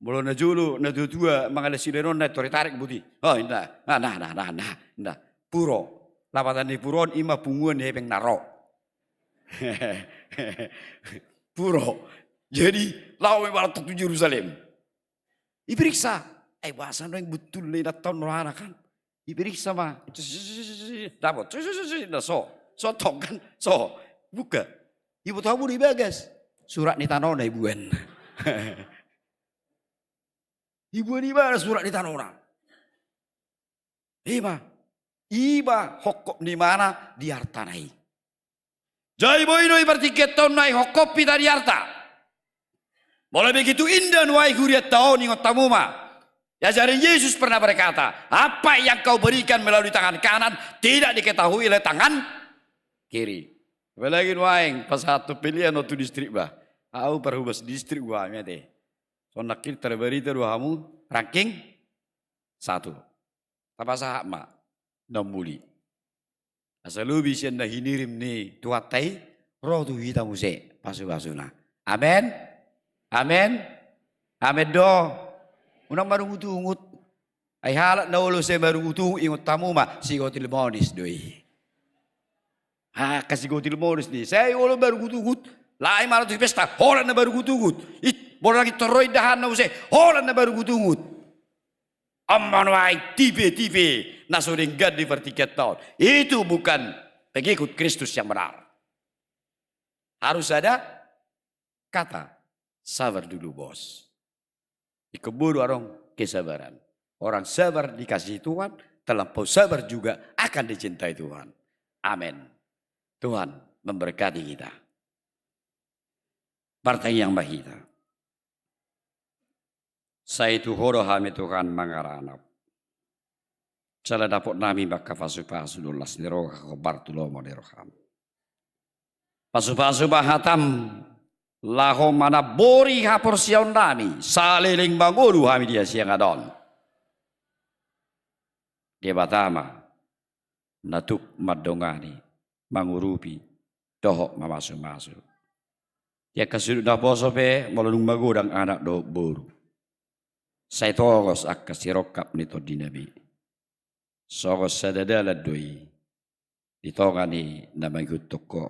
molo na jolo, na tua-tua mangalehon silehononna, tor ditarik buti. Oh, inda. Nah, nah, nah, nah, nah, inda. Puro. Lapatan ni puro on i ma punguan ni hepeng na ro. Puro. Jadi, laho ma ibarat tu Jerusalem. Diperiksa. Eh, boasa naeng betul na inanta on rohana, kan? Diperiksa ma. Dapot. Nah, so. So tong, kan? So. Buka. Iboto hamu do di bagas. Surat ni tanona ibuan. Ibuan ibana surat ni tanona. I ma, i ma hophop ni imana di artana i. Jadi boi do i partingkianta on nuaeng hophop hita di arta. Molo begitu indah nuaeng hurianta on, ingot hamu ma. Diajari Yesus pernah berkata, "Apa yang kau berikan melalui tangan kanan tidak diketahui oleh tangan kiri." Apalagi nuaeng pasahat pemilihan on tu distrik, bah. Au parhobas distrik, bah, mete. Songon nangkin tarbarita do hamu, ranking satu. Tapasahat ma na umuli. Asa lobi sian na hinirim ni Tuhanta i, ro tu hita muse pasupasuna. Amen. Amen. Amen do. Unang marungutungut. Ai halak na olo sai marungutungut, ingot hamu ma, si Gotil Monis do i. Ha, angka si Gotil Monis do i. Sai olo marungutungut. Laho imana tu pesta, holan na marungutungut. It, molo nangkin tor ro indahanna muse, holan na marungutungut. On ma nuaeng tipe-tipe na so denggan di partingkianta on. Itu bukan pengikut Kristus yang benar. Harus ada kata sabar dulu, bos. Ingkon boi do adong kesabaran. Orang sabar dikasihi Tuhan, terlampau sabar juga akan dicintai Tuhan. Amin. Tuhan memberkati kita. Martangiang ma hita. Sai tu Ho do hami, Tuhan, mangaranap. Jala dapot nami ma angka pasupasu dohot las ni roha hombar tu lomo ni roham. Pasupasu ma hatam, laho manambori haporseaonnami, saleleng mangolu hami di hasiangan on. Debata ma na tuk mandongani, mangurupi, dohot mamasumasu. Di angka sudut naposo pe, molo dung magodang anak dohot boru, sai tongos angka sirongkap ni tondinami. Songon sada dalan do i di tonga ni na mangihuthon Ho.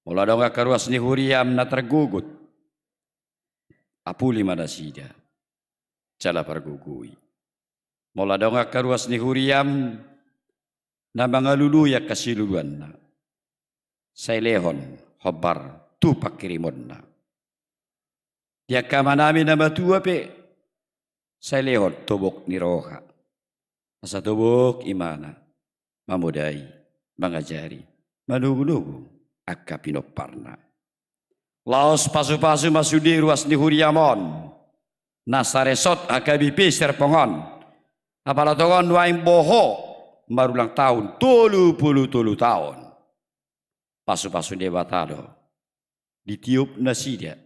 Molo adong angka ruas ni huriam na targogot, apuli ma nasida, jala pargogoi. Molo adong angka ruas ni huriam na mangalului angka siluluanna, sai lehon hombar tu panghirimonna. Di angka amanami na matua pe, sai lehon tobok ni roha. Asa tobok imana mamodai, mangajari, manogunogu angka pinomparna. Laos pasu-pasu ma sude ruas ni huriam on, na saresort H K B P Serpong on. Apala tongon nuaeng boho marulang taon tolu pulu tolu taon. Pasu-pasu ni Debata do ditiop nasida.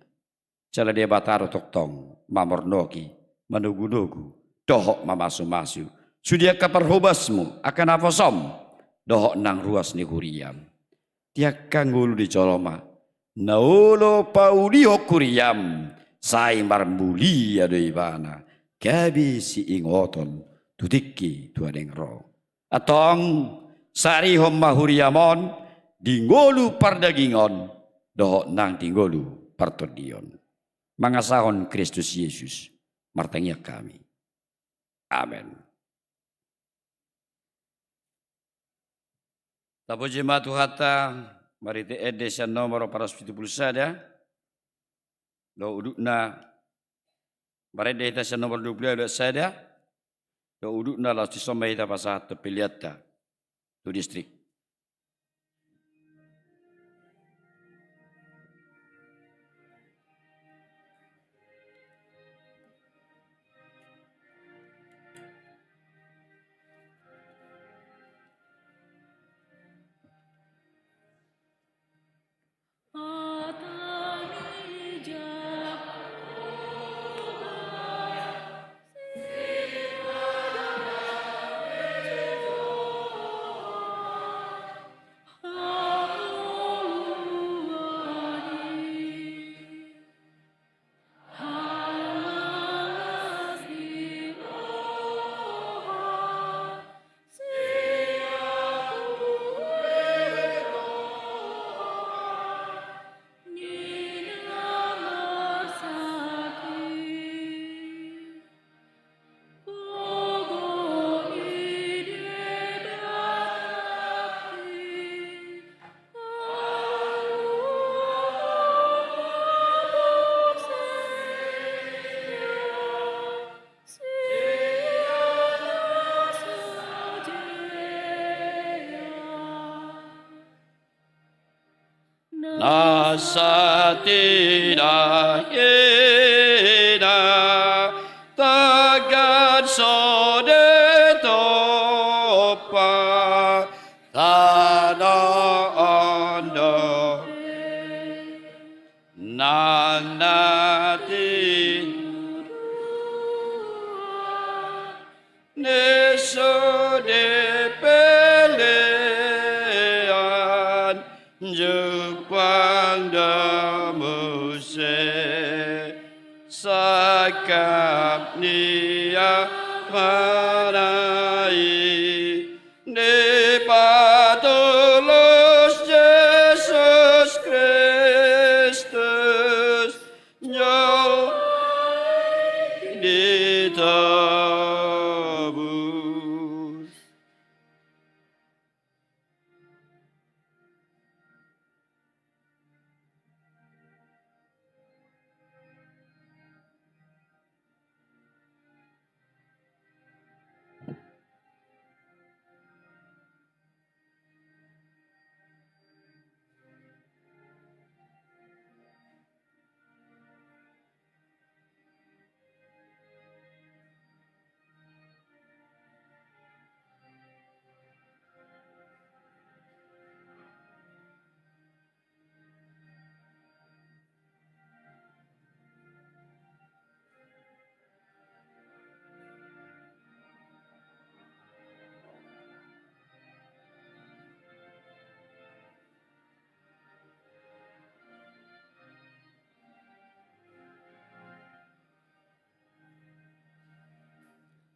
Jala Debata do tongtong mamornogi, manogu-nogu dohot mamasu-masu sude angka parhobasmu, angka naposom dohot nang ruas ni huriam. Di angka ngolu ni jolma na olo paulihon huriam, sai marmulia do ibana, gabe siingoton tu tingki tu adong ro. Antong sarihon ma huriam on di ngolu pardagingon dohot nang di ngolu partondion. Mangasahon Kristus Jesus martangiang hami. Amen. Tapuji ma Tuhanta, marhite ende sian nomor opat ratus pitu pulu sada, dohot udutna, marende hita sian nomor dua pulu ayat sada, dohot udutna laos dison ma hita pasahat peleanta tu distrik. Na satinahina tagan so de tompa tano on do nang na ti ni sude pelean jumpang do muse sangkap ni Amana i. Dipatulus Jesus Kristus nyawa i ditobus.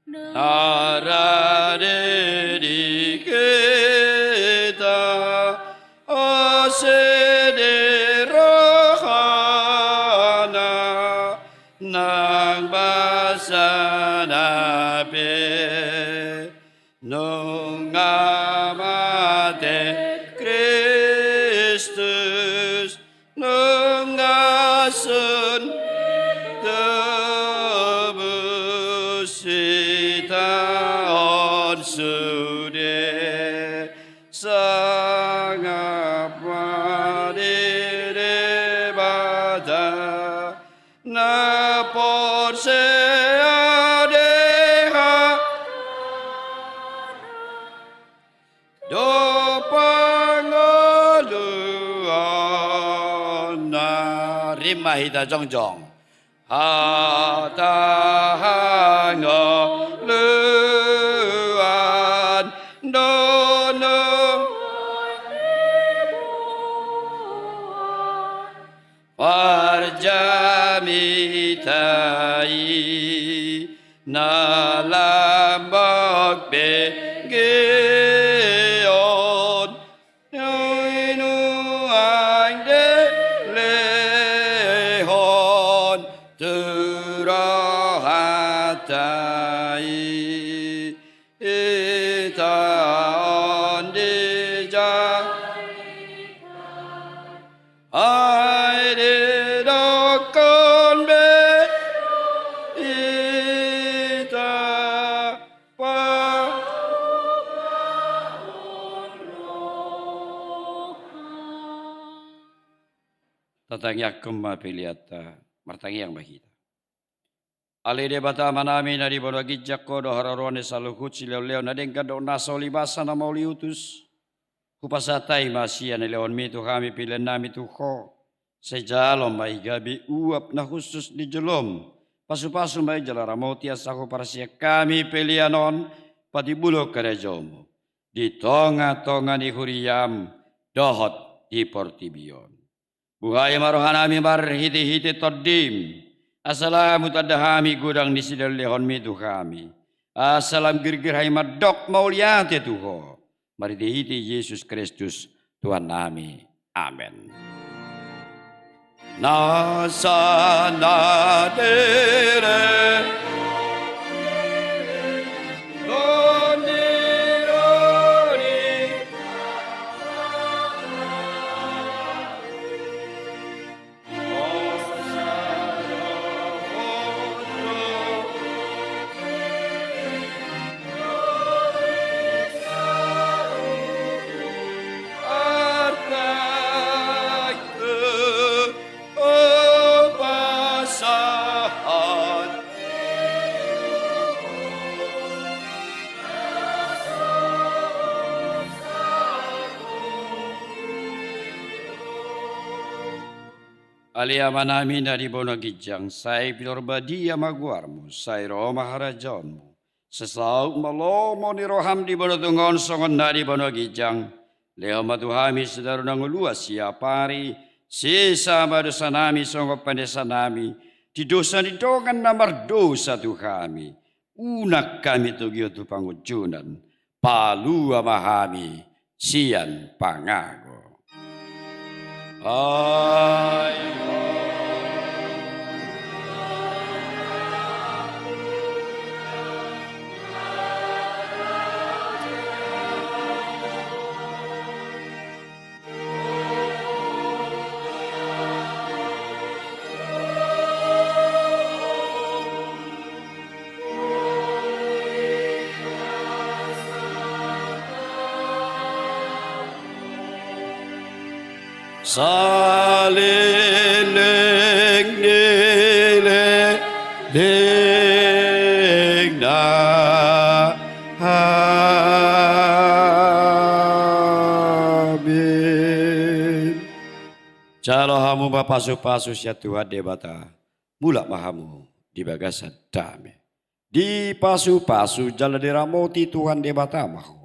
Na rade di hita ose di rohana nang basana pe. Nunga mate Kristus, nunga sun tobus hita on sude, sangap ma di Debata. Porsea deha do pangoluanna. Rima hita jongjong. Hata hangoluan do nunga parjamita i na lambok bege on. Nuaeng dilehon tu rohanta i hita on di jari. Ai didokkon be hita pa. Tatangiangkon ma peleanta, martangiang ma hita. Ale Debata Amanami na di banua ginjang, Ho do haroroan ni saluhut silehonlehon na denggan dohot na so libasa na mauliutus. Hupasahat hami ma sian nilehonmi tu hami peleannami tu Ho. Sai jalo ma i gabe uap na hushus di jolom. Pasupasu ma i jala ramoti asa huparsian hami pelean on patimbulhon harajaonmu di tongatonga ni huriam dohot di portibi on. Buhai ma rohanami marhitehite Tondim, asa lam hutanda hami godang ni silehonlehonmi tu hami, asa lam girgir hami mandok mauliate tu Ho, marhitehite Jesus Kristus Tuhannami. Amen. Nasa na dele Ale Amanami na di banua ginjang, sai pintor badia ma goarmu, sai ro ma harajaonmu, sai saut ma lomo ni roham di banua tonga on songon na di banua ginjang. Lehon ma tu hami sadari on hangoluan siapari, sesa ma dosanami songon panesanami di dosa ni dongan na mardosa tu hami. Unang hami togihon tu pangunjunan, palua ma hami sian pangago. Ai. Saleleng ni lelengna. Amin. Jalo hamu ma pasupasu sian Tuhan Debata. Mulak ma hamu di bagasan dame. Dipasupasu jala diramoti Tuhan Debata ma ho.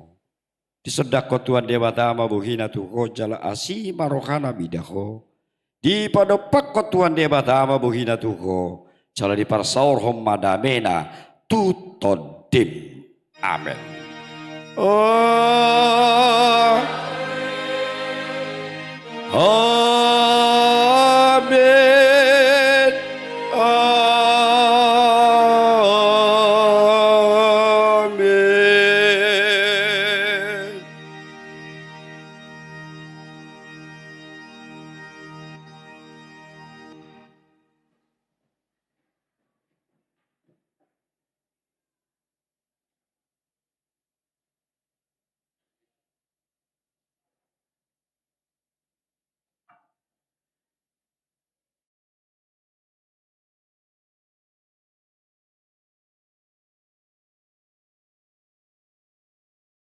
Disondangkon Tuhan Debata ma bohina tu ho jala asi ma rohana mida ho. Dipadompakkon Tuhan Debata ma bohina tu ho jala diparsaorhon ma damena tu tondim. Amen. Oh. Oh.